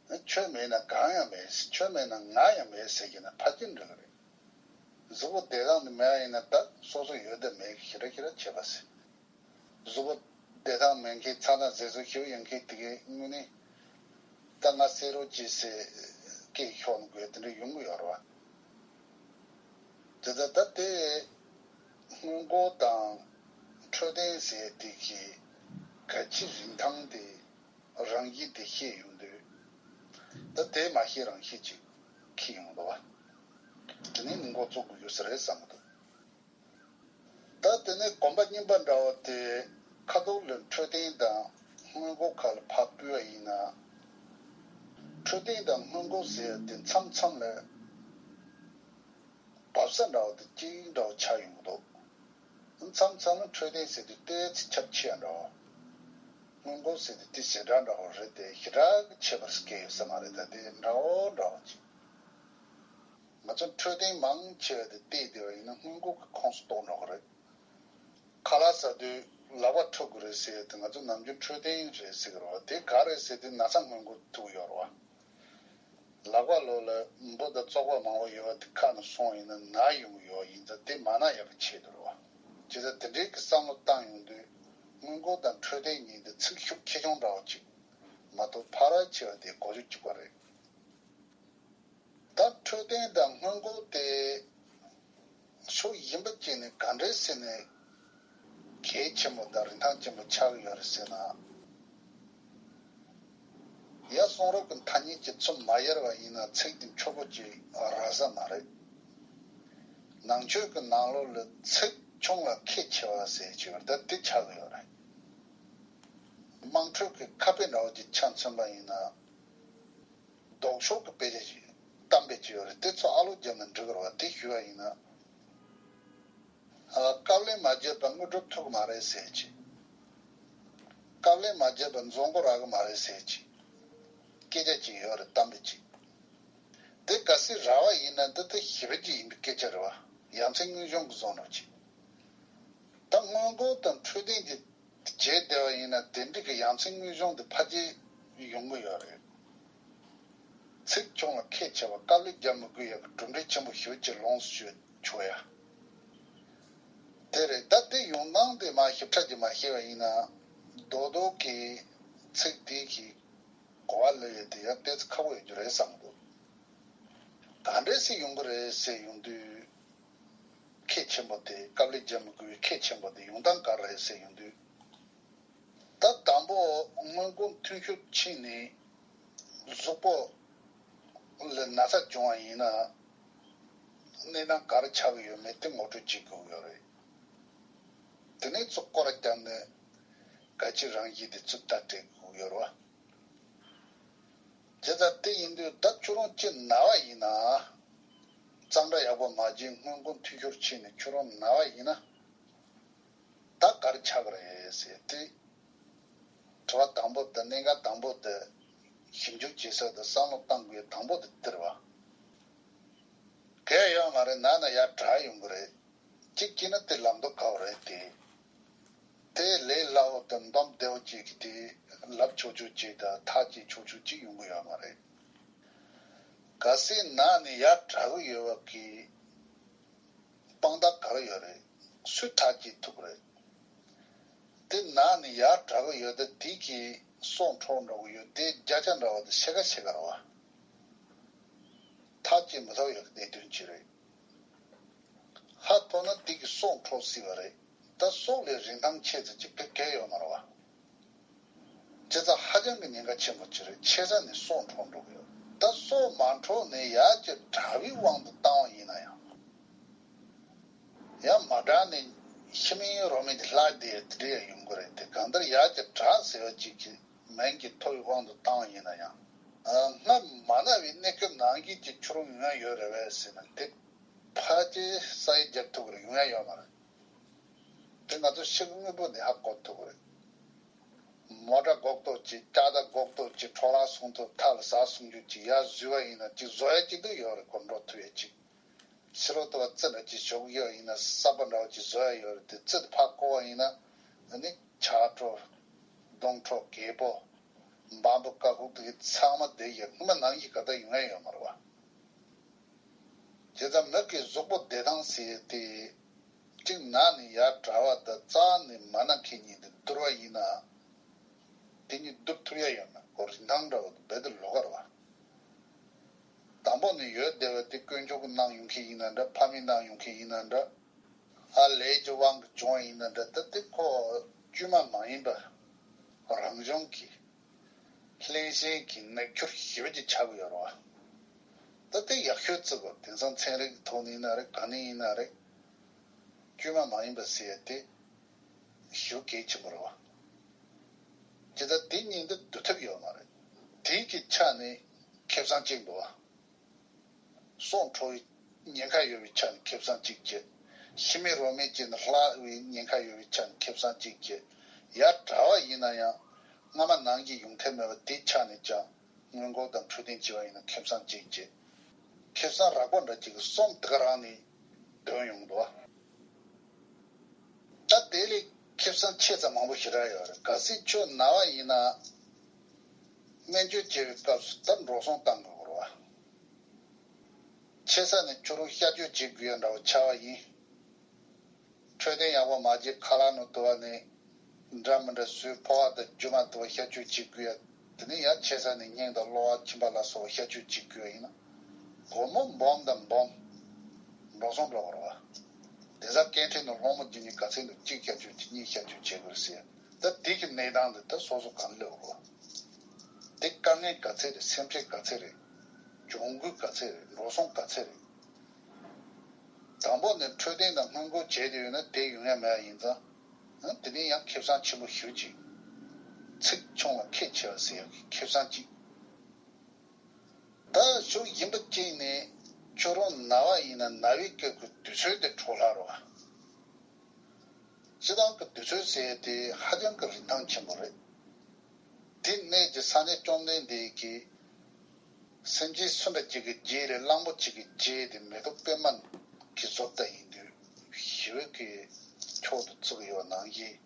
ཁྱོད་མེད་ན་གང་ཡང་མེད། ཁྱོད་མེད་ན་ང་ཡང་མེད་ཟེར་གྱི་ན་ཕལ་ཆེར་འགྲིག་གི་རེད། གཟུགས་པོ་བདེ་ཐང་དུ་མེད་པ་ཡིན་ན་ད་སོ་སོ་ཡོད་བསྡད་མེད་ཀྱི་ཞེ་དྲག་ཞེ་དྲག་བྱེད་པ་ཟེར། གཟུགས་པོ་བདེ་ཐང་མེད་མཁན་ཚ་ན་ཟས་ཟོ་ཤེས་ཡོད་མཁན་དེ་གའི་དངོས་གནས་ད་ང་བསད་རོགས་གྱིས་ཟེར་སྐད་ཤོར་དགོས་དེ་འདྲ་ཡོང་གི་ཡོད་རེད་བ། དེ་ལྟར་ད་དེ་སྔོན་འགོག་དང་འཕྲོད་བསྟེན་ཟེར་དེ་གི་གལ་ཆེ་རིན་ཐང་དེ་རང་བཞིན་དེ་ཤེས་ཡོང་དུས་ད་དེ་མ་ཤེས་རང་ཤེས་ཅིག་ཁེལ་ཡོང་འདུག་བ། དེ་ནས་འགོ་བཙུགས་དགོས་ཡོད་ས་རེད་བསམ་གི་འདུག་ད་དེ་ནས་གོམ་པ་རྙིང་པ་འདྲ་བོ་དེ་ཁ་ཐོག་ལ་འཕྲོད་བསྟེན་དང་སྔོན་འགོག་ཁག་ལ་ཕར་སྤོས་པ་ཡིན་ན། འཕྲོད་བསྟེན་དང་སྔོན་འགོག་ཟེར་དེ་མཚམས་མཚམས་ལ་བབས་ས་འདྲ་བོ་དེ་གཅིག་འདྲ་བོ་ཆགས་ཡོང་གི་འདུག་མཚམས་མཚམས་ལ་འཕྲོད་བསྟེན་ཟེར་དུས་ཏོག་ཙམ་ཁྱབ་ཆེ་བ་འདྲ་བོ། སྔོན་འགོག་ཟེར་དུས་དེ་ཞེ་དྲག་འདྲ་བོ་རེད་དེ་ཞེ་དྲག་གི་ཁྱད་པར་སྐྱེ་ཡོད་ས་མ་རེད། ད་དེ་འདྲ་བོ་འདྲ་བོ་ཅིག་ང་ཚོ་འཕྲོད་བསྟེན་མང་ཆེ་བ་དེ་བལྟས་བསྡད་པ་ཡིན་ན་སྔོན་འགོག་གི་ཁོངས་སུ་གཏོགས་འགྲོ་གི་རེད། ཁ་ལག་ཟ་དུས་ལག་པ་འཁྲུ་དགོས་རེད་ཟེར་དེ་ང་ཚོ་ནམ་རྒྱུན་འཕྲོད་བསྟེན་རེད་ཟེར་གི་རེད་བ། དེ་ག་རེད་ཟེར་དུས་ན་ཚ་སྔོན་འགོག་ཐུག་ཡོད་རེད་བ། ལག་པ་ལོགས་ལ་འབུ་དང་བཙོག་པ་མང་པོ་ཡོད་པ་དེ་ཁ་ནང་སོང་ཡིན་ན་ན་ཡོང་གི་ཡོད་ཡིན་ཙང་དེ་མ་ན་ཡག་གི་ཆེད་དུ་རེད་བ། བྱས་ཙང་དེ་འདྲའི་གི་བསམ་བློ་བཏང་ཡོང་དུས་སྔོན་འགོག་དང་འཕྲོད་བསྟེན་གཉིས་དེ་ཚིག་ཤུགས་ཆེ་ཆུང་འདྲ་བོ་ཅིག་མ་གཏོགས་ཕར་ཆེ་བ་དེ་གོ་རྒྱུ་གཅིག་པ་རེད། ད་འཕྲོད་བསྟེན་དང་སྔོན་འགོག་དེ་ཕྱོགས་གཞན་པ་གཅིག་ནས་ག་འདྲས་ཟེར་ནས་གལ་ཆེན་པོ་དང་རིན་ཐང་ཆེན་པོ་ཆགས་ཀྱི་ཡོད་རེད་ཟེར་ན། ཡ་གསུང་རབ་ཀྱི་ཐ་སྙད་ཀྱི་ཚུལ་མ་ཡལ་བ་ཡིན་ན་ཚིག་དེ་འཁྱོག་པོ་ཅིག་རག་ས་མ་རེད། ནང་ཆོས་ཀྱི་ནང་ལོགས་ལ་ཚིག་ཆུང་ལ་ཁེ་ཆེ་བ་ཟེར་གྱི་ཡོད་རེད། ད་དེ་ཆགས་ཀྱི་ཡོད་རེད། དམངས་ཁྲོད་ཀྱི་ཁ་དཔེ་འདྲ་བོ་ཅིག་ཆ་མཚོན་པ་ཡིན་ན། ལྡོག་ཕྱོགས་ཀྱི་དཔེ་ཆ་ཞིག་གཏམ་དཔེ་ཅིག་ཡོད་རེད། དེ་ཚོ་ཨ་ལོ་བརྒྱབ་ན་འགྲིག་གི་རེད་བ། དེ་ཞུས་པ་ཡིན་ན། ཨ། དཀའ་ལས་མ་བརྒྱབ་པར་དངོས་གྲུབ་ཐོབ་ཀྱི་མ་རེད་ཟེར་གྱི། དཀའ་ལས་མ་བརྒྱབ་པར་འཛོམས་མགོ་རག་གི་མ་རེད་ཟེར་གྱི། སྐད་ཆ་ཅིག་ཡོད་རེད། གཏམ་དཔེ་ཅིག་དེ་གལ་སྲིད་རག་པ་ཡིན་ན་འདི་ལྟ་ཞིབ་པ་ཅིག་ཡིན་པའི་སྐད་ཆ་རེད་བ། ཡ་མཚན་དངོས་བྱུང་གི་བཟོ་འདྲ་ཅིག་ད་སྔོན་འགོག་དང་འཕྲོད་བསྟེན་གྱི་བྱས་བསྡད་པ་ཡིན་ན་དེ་འདྲ་གི་ཡ་མཚན་དངོས་བྱུང་དེ་ཕལ་ཆེར་ཡོང་གི་ཡོད་རེད། ཚིག་ཆུང་ལ་ཁེ་ཆེ་བ། དཀའ་ལས་རྒྱག་མི་དགོས་ཡག་གི་གྲུབ་འབྲས་ཆེན་པོ་ཞེ་པོ་ཅིག་ལོངས་སུ་སྤྱོད་ཆོག་ཡ། དེ་རེད། ད་དེ་ཡོང་སྟངས་དེ་མ་ཞིབ་ཕྲ་ཅིག་མ་ཤེས་པ་ཡིན་ན་རྡོག་རྡོག་གི་ཚིག་དེ་གི་གོ་བ་ལེན་ཡ་དེ་ཡང་ཏོག་ཙམ་ཁག་པོ་ཡོད་རྒྱུ་རེད་བསམ་གི་འདུག་ག་འདྲས་སེ་ཡོང་གི་རེད་ཟེར་ཡོང་དུས། ཁེ་ཆེན་པོ་དེ། དཀའ་ལས་རྒྱག་མི་དགོས་པའི་ཁེ་ཆེན་པོ་དེ་ཡོང་སྟངས་ག་རེ་རེད་ཟེར་ཡོང་དུས། ད་དང་པོ་སྔོན་འགོག་འཐུས་ཤོར་ཕྱིན་ནས་གཟུགས་པོ་ལ་ན་ཚ་བྱུང་བ་ཡིན་ན་གནས་སྟངས་ག་རེ་ཆགས་ཀྱི་ཡོད་མེད་དེ་ངོ་སྤྲོད་བྱེད་དགོས་ཀྱི་ཡོད་རེད། དེ་ནས་ཚུར་སྐོར་ར་བརྒྱབ་ནས་གལ་ཆེ་རང་བཞིན་དེ་ཚུར་ལྟ་སྤྲད་དགོས་ཀྱི་ཡོད་རེད་བ། བྱས་ཙང་དེ་ཡིན་དུས་ད་ཁྱོད་རང་ཅིག་ན་བ་ཡིན་ན། གཙང་སྦྲ་ཡག་པོ་མ་བྱས་སྔོན་འགོག་འཐུས་ཤོར་ཕྱིན་ནས་ཁྱོད་རང་ན་བ་ཡིན་ན། ད་ག་རེ་ཆགས་ཀྱི་རེད་ཟེར་དུས། དྲི་བ་དང་པོ་དེ། གནད་འགག་དང་པོ་དེ། ཞིབ་འཇུག་བྱེད་ས་དང་བསམ་བློ་གཏང་དགོས་དང་པོ་དེ་དེ་རེད་བ། གལ་ཡོད་མ་རེད། ན་ན་ཡར་དྲག་ཡོང་གི་རེད། གཅིག་བྱས་ན་དེ་ལམ་ཐོག་དཀའ་བ་རེད་དེ། དེ་ལས་སླ་བོ་དང་འདོམས་བདེ་བོ་ཅིག་གི་དེ་ལབ་ཆོག་ཆོག་ཅིག་དང་ཐག་བཅད་ཆོག་ཆོག་ཅིག་ཡོང་གི་ཡོད་མ་རེད། གལ་སྲིད་ན་ནས་ཡར་དྲག་གི་ཡོད་པ་གི་དཔང་རྟགས་ག་རེ་ཡོད་རེད། སུས་ཐག་བཅད་ཐུབ་རེད། དེ་ན་ནས་ཡར་དྲག་གི་ཡོད་ད་དེ་གི་སྲོག་འཕྲོག་འགྲོ་གི་ཡོད་དེ་བརྒྱ་ཆ་འདྲ་བ་དེ་ཕྱེད་ཀ་ཕྱེད་ཀ་རེད་བ། ཐག་བཅད་མི་ཐུབ་ཡག་གི་གནད་དོན་ཅིག་རེད། ཧ་ཐོ་ན་དེ་གི་སྲོག་འཕྲོག་སྲིད་པ་རེད། ད་སྲོག་ལས་རིན་ཐང་ཆེ་ཙམ་ཅིག་ག་གལ་ཡོད་མ་རེད་བ། བྱས་ཙང་ཧ་ཅང་གི་ཉེན་ཁ་ཆེན་པོ་ཅིག་རེད། ཆེ་ས་ནས་སྲོག་འཕྲོག་འགྲོ་གི་ཡོད། ད་སྲོག་མ་འཕྲོག་ནས་ཡར་གྱི་དྲག་པོའི་དབང་དུ་བཏང་བ་ཡིན་ན་ཡང་། ཡང་མ་དྲག་ནས་ཤི་མིན་རོ་མིན་གྱི་ལྷག་བསྡད་དེ་འདྲ་ཡང་ཡོང་གི་རེད་དེ། གང་ལྟར་ཡར་གྱི་དྲག་ཟེར་བ་ཅིག་གི་མིང་གི་ཐོ་ཡི་དབང་དུ་བཏང་བ་ཡིན་ན་ཡང་། སྔར་མ་ན་བའི་གནས་སྐབས་ནང་བཞིན་གྱི་ཁྱོད་རང་ཡོང་ཡ་ཡོད་རེད་བས་ཟེར་ན་དེ། ཕལ་ཆེར་ས་ཡི་རྒྱབ་ཐུབ་ཀྱི་རེད། ཡོང་ཡ་ཡོད་མ་རེད། དེ་ང་ཚོ་ཤི་གི་དངོས་པོ་ནས་ཧ་གོ་ཐུབ་ཀྱི་རེད། མོ་ཊ་སྒོག་ཏོག་ཅིག་ལྕགས་རྟ་སྒོག་ཏོག་ཅིག་འཕྲོ་བརླག་སོང་ཐུབ། ཐབ་ཟག་སོང་རྒྱུ་ཅིག་ཡར་བཟོས་པ་ཡིན་ན་ཅིག་བཟོ་ཡ་ཅིག་ཏུ་ཡོད་རེད། ཁོ་འགྲོ་ཐུབ་ཡ་ཅིག་ཕྱི་ལོགས་དུ་བ་རྩི་འདྲ་ཅིག་བཞོ་གི་ཡོད་ཡིན་ན་གསར་པ་འདྲ་བ་ཅིག་བཟོ་ཡ་ཡོད་རེད་དེ། རྩི་དེ་ཕར་བཀོལ་བ་ཡིན་ན་ཨ་ནི་ཆག་འགྲོ། གདོང་འཕྲོག་རྒད་པོ། འབའ་འབུ་ཀ་ཁུག་དེ་གི་ཚང་མ་བསྡད་ཡོད། སྔོན་མ་ནང་བཞིན་ག་ད་ཡོང་ཡ་ཡོད་མ་རེད་བ། བྱས་ཙང་མི་གི་གཟུགས་པོ་བདེ་ཐང་ཟེར་ཡས་དེ། གཅིག་ན་ནས་ཡར་དྲག་པ་དང་རྩ་ནས་མར་ན་ཁེ་གཉིས་དེ་བསྡུར་བ་ཡིན་ན། དེ་གཉིས་བསྡུར་ཐུབ་ཡ་ཡོད་མ་རེད། ཁོ་རིན་ཐང་འདྲ་བོ་དེ་རྦད་དེ་ལོགས་ཀ་རེད་བ། དང་པོ་ནས་ཡོད་བསྡད་པ་དེ་དཀོན་མཆོག་གིས་གནང་ཡོང་མཁན་ཡིན་ན་འདྲ། ཕ་མས་གནང་ཡོང་མཁན་ཡིན་ན་འདྲ། ཨ་ལས་ཀྱི་དབང་གིས་བྱུང་བ་ཡིན་ན་འདྲ། ད་དེ་ཁོ་བཅོས་མ་མ་ཡིན་པ་རང་བྱུང་གི་ལྷིང་ཞེན་གྱི་ནུས་ཁྱུར་ཞེ་པོ་ཅིག་ཆགས་ཀྱི་ཡོད་རེད་བ། ད་དེ་ཡག་ཤོས་བརྩི་དགོས། དེང་སང་ཚན་རིག་གི་ཐོག་ནས་ཡིན་ན་རེད། ག་ནས་ཡིན་ན་རེད། བཅོས་མ་མ་ཡིན་པ་ཟེར་ཡ་དེ་ཞེ་པོ་གལ་ཆེན་པོ་རེད་བ། ཇི་ལྟར་དེ་གཉིས་འདི་བསྡུར་ཐབས་ཡོད་མ་རེད། དེ་གི་ཆ་ནས་ཁེ་བཟང་གཅིག་འདུག་བ། སྲོག་འཕྲོག་པའི་ཉེན་ཁ་ཡོད་པའི་ཆ་ནས་ཁེ་བཟང་གཅིག་བྱས། ཤི་རྨས་རོ་རྨས་བྱས་ནས་ལྷག་པའི་ཉེན་ཁ་ཡོད་པའི་ཆ་ནས་ཁེ་བཟང་གཅིག་བྱས། ཡར་དྲག་པ་ཡིན་ན་ཡང་སྔ་མ་ནང་བཞིན་ཡོང་ཐབས་མེད་པ་དེའི་ཆ་ནས་ཀྱང་སྔོན་འགོག་དང་འཕྲོད་བསྟེན་བྱས་པ་ཡིན་ན་ཁེ་བཟང་གཅིག་བྱས། ཁེ་བཟང་རགས་པ་འདྲ་གཅིག་གི་གསུམ་དེ་ག་རང་ནས་འདོན་ཡོང་འདུག་བ། ད་དེ་ལས་ཁེ་བཟང་ཆེ་ཙམ་མང་པོ་ཞེ་དྲག་ཡོད་རེད། གལ་སྲིད་ཁྱོད་ན་བ་ཡིན་ན། སྨན་བཅོས་བྱེད་པའི་སྐབས་སུ་ད་འགྲོ་སོང་བཏང་དགོས་རེད་བ། ཆེ་ས་ནས་ཁྱོད་རང་གཤག་བཅོས་བྱེད་དགོས་ཡ་འདྲ་བོ་ཆགས་པ་ཡིན། འཕྲོད་བསྟེན་ཡག་པོ་མ་བྱས་ཁ་ལག་ནང་དུ་བ་ནས་འདྲ་མི་འདྲ་ཟོས། ཕོ་བ་དང་རྒྱུ་མ་དུ་བ་གཤག་བཅོས་བྱེད་དགོས་ཡ། དེ་ནས་ཡང་ཆེ་ས་ནས་སྙིང་དང་གློ་བ་མཆིན་པ་ལ་སོགས་པ་གཤག་བཅོས་བྱེད་དགོས་ཡ་ཡིན་ན། སྒོར་མོ་འབུམ་དང་འབུམ་འགྲོ་སོང་འགྲོ་གི་རེད་བ། དེང་སང་སྐད་འཕྲིན་ནང་སློང་མོ་བྱེད་མཁན་ག་ཚད་འདུག་གཅིག་གཤག་བཅོས་བྱེད། གཉིས་གཤག་བཅོས་བྱེད་དགོས་ཟེར། ད་དེ་གི་གནས་སྟངས་དེ་ད་སོ་སོ་གང་སླེབས་རེད་བ། དེ་དཀའ་ངལ་ག་ཚད་རེད། སེམས་ཁྲལ་ག་ཚད་རེད། གྱོང་གུད་ག་ཚད་རེད། འགྲོ་སོང་ག་ཚད་རེད། དང་པོ་ནས་འཕྲོད་བསྟེན་དང་སྔོན་འགོག་བྱས་ཏེ་ཡོད་ན་དེ་ཡོང་ཡ་མེད་པ་ཡིན་ཙང་། ཨ། དེ་ནས་ཡང་ཁེ་བཟང་ཆེན་པོ་ཞེ་པོ་ཅིག་ཚེགས་ཆུང་ལ་ཁེ་ཆེ་བ་ཟེར་ཡག་གི་ཁེ་བཟང་ཅིག་ད་ཕྱོགས་གཞན་པ་གཅིག་ནས་ཁྱོད་རང་ན་བ་ཡིན་ན་ན་བའི་སྐབས་ཀྱི་དུས་ཚོད་དེ་འཕྲོ་བརླག་རེད་བ། སྤྱིར་བཏང་གི་དུས་ཚོད་ཟེར་ཡ་དེ་ཧ་ཅང་གི་རིན་ཐང་ཆེན་པོ་རེད། དེ་གནས་ཀྱི་ས་གནས་བཅོམ་ལྡན་འདས་ཀྱིས། སེམས་ཅན་སུ་འདྲ་གཅིག་གི་རྗེས་ལ་གླང་པོ་ཆེ་གི་རྗེས་དེ་མེ་ཏོག་པད་མ་གིས་བཟོ་ལྟ་ཡིན་དུས་ཞི་བའི་གི་མཆོག་ཏུ་བརྩི་གི་ཡོད་ནང་བཞིན།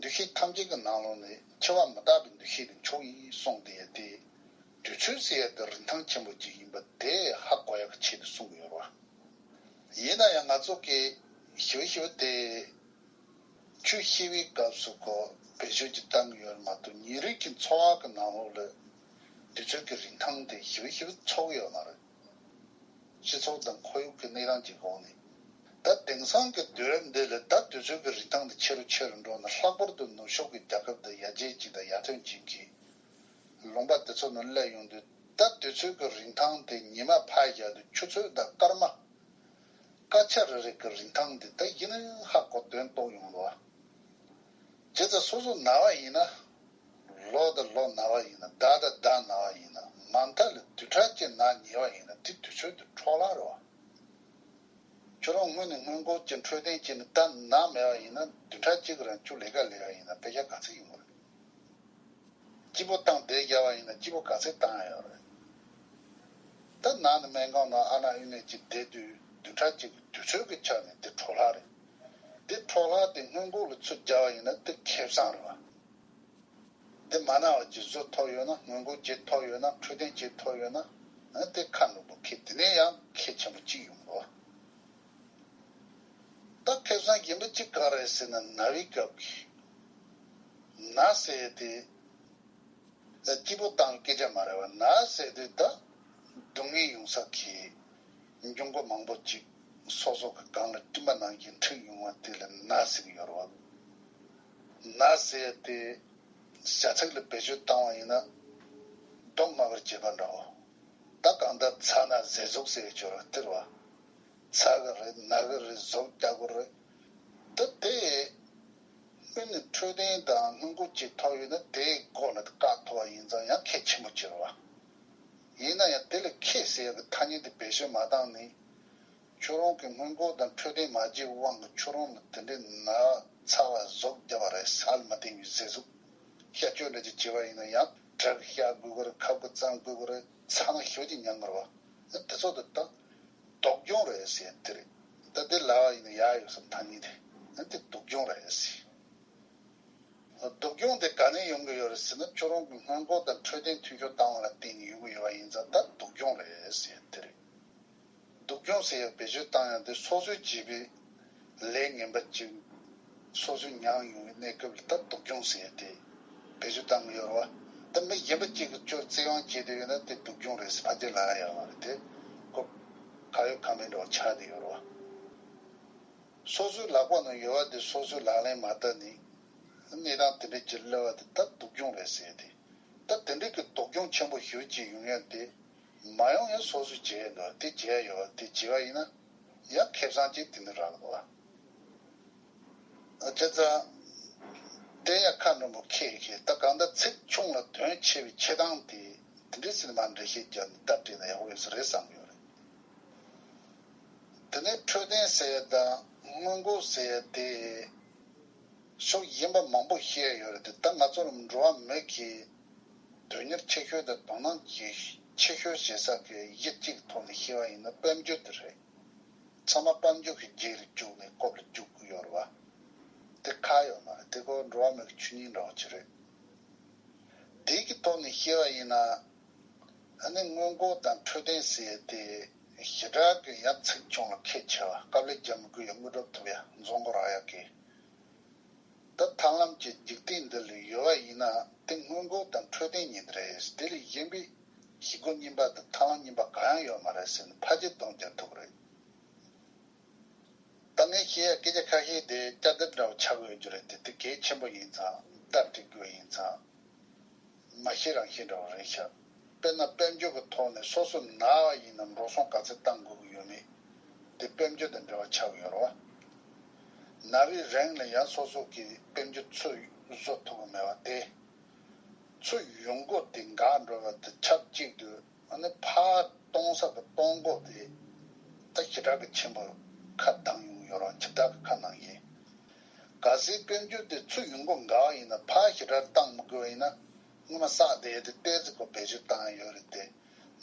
འདུ་ཤེས་ཐམས་ཅད་ཀྱི་ནང་ལོགས་ནས་འཆི་བ་མི་རྟག་པའི་འདུ་ཤེས་དེ་མཆོག་ཡིན་གསུངས་ཏེ་ཡ་དེ། དུས་ཚོད་ཟེར་ཡ་དེ་རིན་ཐང་ཆེན་པོ་ཅིག་ཡིན་པ་དེ་ཧ་གོ་ཡག་གི་ཆེད་དུ་གསུངས་ཀྱི་ཡོད་རེད་བ། ཡིན་ན་ཡང་ང་ཚོ་གིས་ཞི་བ་ཞི་བ་དེ། ཆོས་བཤད་པའི་སྐབས་སུ་ཁོ་བེད་སྤྱོད་ཀྱི་བཏང་གི་ཡོད་མ་གཏོགས་ཉིན་རེའི་གི་འཚོ་བ་གི་ནང་ལོགས་ལ་དུས་ཚོད་ཀྱི་རིན་ཐང་དེ་ཞིབ་ཞིབ་ཚོར་གི་ཡོད་མ་རེད། སྤྱི་ཚོགས་དང་ཁོར་ཡུག་གི་གནས་སྟངས་ཀྱི་སྒོ་ནས། ད་དེང་སང་གི་དུས་རབས་འདི་ལ་ད་དུས་ཚོད་ཀྱི་རིན་ཐང་དེ་ཆེ་རུ་ཆེ་རུ་འགྲོ་ན། ལྷག་པར་དུ་ནུབ་ཕྱོགས་ཀྱི་རྒྱལ་ཁབ་དང་ཡར་རྒྱས་ཅན་དང་ཡར་ཐོན་ཅན་གྱི་ལུང་པ་དེ་ཚོ་ནང་སླེབས་ཡོང་དུས། ད་དུས་ཚོད་ཀྱི་རིན་ཐང་དེ་ཉི་མ་ཕར་བཞག་དུས་ཆུ་ཚོད་དང་སྐར་མ། སྐར་ཆ་རེ་རེ་གི་རིན་ཐང་འདི་ད་ཡིན་ན་ཧ་གོ་དོན་རྟོགས་ཡོང་ལོ། བྱས་ཙང་སོ་སོ་ན་བ་ཡིན་ན། ལོ་དང་ལོ་ན་བ་ཡིན་ན། ཟླ་དང་ཟླ་ན་བ་ཡིན་ན། མ་མཐའ་ལ་བདུན་ཕྲག་གཅིག་ན་ཉེ་བ་ཡིན་ན། དེ་དུས་ཚོད་དེ་འཕྲོ་བརླག་རེད་བ། ཁྱོད་རང་སྔོན་ནས་སྔོན་འགོག་གི་འཕྲོད་བསྟེན་བྱས་ནས་ད་ན་མེད་པ་ཡིན་ན། བདུན་ཕྲག་གཅིག་གི་རིང་ཁྱོད་ལས་ཀ་ལས་པ་ཡིན་ན་དཔེ་ཆ་ག་ཚོད་ཡོང་གི་རེད། སྐྱིད་པོ་བཏང་བསྡད་བཞག་པ་ཡིན་ན་སྐྱིད་པོ་ག་ཚོད་བཏང་ཡ་ཡོད་རེད། ད་ནང་ནས་སྨན་ཁང་ནང་ཨ་ན་ཨུ་ནེ་ཅིག་བསྡད་དུས་བདུན་ཕྲག་གཅིག་གི་དུས་ཚོད་ཀྱི་ཆ་ནས་དེ་འཕྲོ་བརླག་རེད། དེ་འཕྲོ་བརླག་དེ་སྔོན་འགོག་ལ་ཚུར་རྒྱག་པ་ཡིན་ན་དེ་ཁེ་བཟང་རེད་བ། དེ་མ་ན་བ་ཅིག་བཟོ་ཐུབ་ཡོད་ན། སྔོན་འགོག་བྱེད་ཐུབ་ཡོད་ན། འཕྲོད་བསྟེན་བྱེད་ཐུབ་ཡོད་ན། ཨ། དེ་ཁ་ནོར་བུ་ཁེ། དེ་ནས་ཡང་ཁེ་ཆེན་པོ་གཅིག་ཡོང་གི་རེད་བ། ད་ཁེ་བཟང་གཞན་པ་གཅིག་ག་རེ་ཟེར་ན། ན་བའི་སྐབས་ཀྱི་ན་ཟེར་ཡ་དེ། སྐྱིད་པོ་བཏང་སྐད་ཆ་མ་རེད་བ། ན་ཟེར་དུས་ད་སྡུག་བསྔལ་ཡོང་ས་གི་འབྱུང་ཁུངས་མང་པོ་ཅིག་སོ་སོ་གི་སྒང་ལ་སྐྲུན་པ་ནང་བཞིན་འཁྲིགས་ཡོང་བ་དེ་ལ་ན་ཟེར་གི་ཡོད་རེད་བ། ན་ཟེར་དེ་བྱ་ཚིག་ལ་བེད་སྤྱོད་བཏང་བ་ཡིན་ན། སྡུག་བསྔལ་བར་བྱེད་པ་འདྲ་བོ། ད་གང་ལྟར་ཚ་ན་ཟས་ཟོག་ཟེར་གི་ཡོད་རེད་བ། དེ་རེད་བ། ཚ་གི་རེད། ན་གི་རེད། ཟོག་རྒྱག་གི་རེད། ད་དེ་སྔོན་ནས་འཕྲོད་བསྟེན་དང་སྔོན་འགོག་བྱེད་ཐུབ་ཡོད་ན་དེའི་སྒོ་ནས་བཀག་ཐུབ་པ་ཡིན་ཙང་ཡང་ཁེ་ཆེན་པོ་ཅིག་རེད་བ། ཡིན་ན་ཡང་དེ་ལ་ཁེ་ཟེར་ཡག་གི་ཐ་སྙད་དེ་བེད་སྤྱོད་མ་བཏང་ནས། ཁྱོད་རང་གིས་སྔོན་འགོག་དང་འཕྲོད་བསྟེན་མ་བྱས་དབང་གིས་ཁྱོད་རང་ལ་དེ་འདྲའི་ན་ཚ་བ་ཟོག་རྒྱག་པ་རེད། ས་ལ་མ་བརྟེན་པའི་ཟས་ཟོག་གཤག་བཅོས་འདྲ་ཅིག་བྱས་པ་ཡིན་ན་ཡང་དྲག་གི་གཤག་དགོས་ཀྱི་རེད། ཁབ་ཀྱི་བཙེམ་དགོས་ཀྱི་རེད། ཚ་ན་ཞེ་པོ་ཅིག་མྱངས་ཀྱི་རེད་བ། དེ་ཚོ་དེ་ད་སྡུག་སྦྱོང་རེད་ཟེར་དེ་རེད། ད་དེ་ལབ་པ་ཡིན་ན་ཡག་ཡོད་བསམ། ཐ་སྙད་དེ་དེ་སྡུག་སྦྱོང་རེད་ཟེར། སྡུག་གྱོང་དེ་ག་ནས་ཡོང་གི་ཡོད་རེད་ཟེར་ན། ཁྱོད་རང་གི་སྔོན་འགོག་དང་འཕྲོད་བསྟེན་མཐུན་འགྱུར་བཏང་བ་ལ་བརྟེན་ནས་ཡོང་གི་ཡོད་པ་ཡིན་ཙང་ད་སྡུག་གྱོང་རེད་ཟེར་དེ་རེད། སྡུག་གྱོང་ཟེར་ཡག་བེད་སྤྱོད་བཏང་ཡག་དེ་སོ་སོས་བྱས་པའི་ལས་ངན་པ་ཅིག་སོ་སོས་མྱངས་ཡོང་བའི་གནས་སྐབས་ལ་ད་སྡུག་གྱོང་ཟེར་ཡག་དེ་བེད་སྤྱོད་བཏང་གི་ཡོད་རེད་བ། ད་མི་གཞན་པ་གཅིག་གིས་ཁྱོད་བཙན་དབང་བྱས་བསྡད་ཡོད་ན་དེ་སྡུག་གྱོང་རེད་ཟེར་ཕལ་ཆེར་ལབ་ཡག་ཡོད་མ་རེད་དེ། ཁོ་ཁ་ཡོད་ཁ་མེད་འདྲ་བོ་ཆགས་བསྡད་ཡོད་རེད་བ། སོ་སོའི་ལག་པ་ནང་ཡོད་པ་དེ་སོ་སོས་ལག་ལེན་མ་བསྟར་ནས་གནས་སྟངས་དེ་འདྲ་ཅིག་སླེབས་པ་དེ་ད་སྡུག་གྱོང་རེད་ཟེར་ཏེ། ད་དེ་འདྲ་གི་སྡུག་གྱོང་ཆེན་པོ་ཞེ་པོ་ཅིག་ཡོང་ཡ་དེ་མ་ཡོང་ཡ་སོ་སོས་བྱས་ཡ་འདུག་དེ་བྱས་ཡ་ཡོད་པ་དེ་བྱས་པ་ཡིན་ན་ཡང་ཁེ་བཟང་ཅིག་དེ་འདྲ་རག་འདུག་བ། བྱས་ཙང་དེ་ཡང་ཁ་འགྲོ་མོ་ཁེ་ཁེ། ད་གང་ལྟར་ཚིག་ཆུང་ལ་དོན་ཆེ་བའི་འཆད་སྟངས་དེ་དེ་འདྲའི་སེམས་མ་འགྲེལ་བཤད་རྒྱབ་ནས་སྟབས་བདེ་ན་ཡག་པོ་ཡོད་ས་རེད་བསམ་ཡོད་རེད། དེ་ནས་འཕྲོད་བསྟེན་ཟེར་ཡ་དང་སྔོན་འགོག་ཟེར་ཡ་དེ་ཕྱོགས་གཞན་པ་མང་པོ་བཤད་ཡ་ཡོད་རེད་དེ། ད་ང་ཚོ་འགྲོ་བ་མི་གི་དོན་གཉེར་ཆེ་ཤོས་དང་དོ་སྣང་ཆེ་ཤོས་བྱེད་ས་གི་གཞི་གཅིག་ཐོག་ནས་བཤད་པ་ཡིན་ན་དཔལ་འབྱོར་དེ་རེད། ཚང་མ་དཔལ་འབྱོར་གྱི་རྗེས་ལ་བཅུག་ནས་སྐོར་ལ་བཅུག་གི་ཡོད་རེད་བ། དེ་ཁག་ཡོད་མ་རེད། དེ་ཁོ་འགྲོ་བ་མི་གི་ཆོས་ཉིད་འདྲ་བོ་ཅིག་རེད། དེ་གི་ཐོག་ནས་བཤད་པ་ཡིན་ན། ཨ་ནི་སྔོན་འགོག་དང་འཕྲོད་བསྟེན་ཟེར་ཡ་དེ་ཞེ་དྲག་གི་ཡང་ཚིག་ཆུང་ལ་ཁད་ཆེ་བ། དཀའ་ལས་རྒྱག་མི་དགོས་ཡ། དངོས་གྲུབ་ཐོབ་ཡ། རྫོང་མགོ་རག་ཡ་གི། ད་ཐར་ལམ་གྱི་འཇིག་རྟེན་འདི་ལ་ཡོད་པ་ཡིན་ན་དེ་སྔོན་འགོག་དང་འཕྲོད་བསྟེན་གཉིས་དེ་རེད། དེ་ལས་གཞན་པའི་གཞི་སྒོ་རྙིང་པ་དང་ཐར་ལམ་རྙིང་པ་གང་ཡང་ཡོད་མ་རེད་ཟེར་ནས་ཕལ་ཆེར་སྡོམ་རྒྱག་ཐུབ་ཀྱི་རེད། ད་ངས་བཤད་ཡ་སྐད་ཆ་ཁ་ཤས་དེ་བསྐྱར་ཟློས་འདྲ་བོ་ཆགས་ཀྱི་ཡོད་རྒྱུ་རེད་དེ། དེ་གལ་ཆེན་པོ་ཡིན་ཙང་སྟབས་བདེ་དགོས་ཡིན་ཙང་མ་བཤད་རང་བཤད་འདྲ་བོ་རེད་ཤག་དཔེར་ན་དཔལ་འབྱོར་གྱི་ཐོག་ནས་སོ་སོ་ན་བ་ཡིན་ན་འགྲོ་སོང་ག་ཚད་བཏང་དགོས་ཀྱི་ཡོད་མེད་དེ་དཔལ་འབྱོར་དང་འབྲེལ་བ་ཆགས་ཀྱི་ཡོད་རེད་བ། ན་བའི་རིང་ལ་ཡང་སོ་སོ་གི་དཔལ་འབྱོར་ཚུར་བཟོ་ཐུབ་ཀྱི་མེད་པ་དེ། ཚུར་ཡོང་སྒོ་དེ་འགག་འགྲོ་བ་དང་ཆབས་ཅིག་ཏུ། ཨ་ནི་ཕར་གཏོང་ས་གི་གཏོང་སྒོ་དེ་ད་ཞེ་དྲག་གི་ཆེན་པོ་ཁ་གདངས་ཡོང་ཡོད་རེད། ཞེ་དྲག་གི་ཁ་གནང་ཡིན། གལ་སྲིད་དཔལ་འབྱོར་དེ་ཚུར་ཡོང་སྒོ་འགག་པ་ཡིན་ན་ཕར་ཞེ་དྲག་བཏང་མི་དགོས་པ་ཡིན་ན་སྔོན་མ་བསགས་བསྡད་དེ་ཏོག་ཙམ་ཁོ་བེད་སྤྱོད་བཏང་ཡ་ཡོད་རེད་དེ།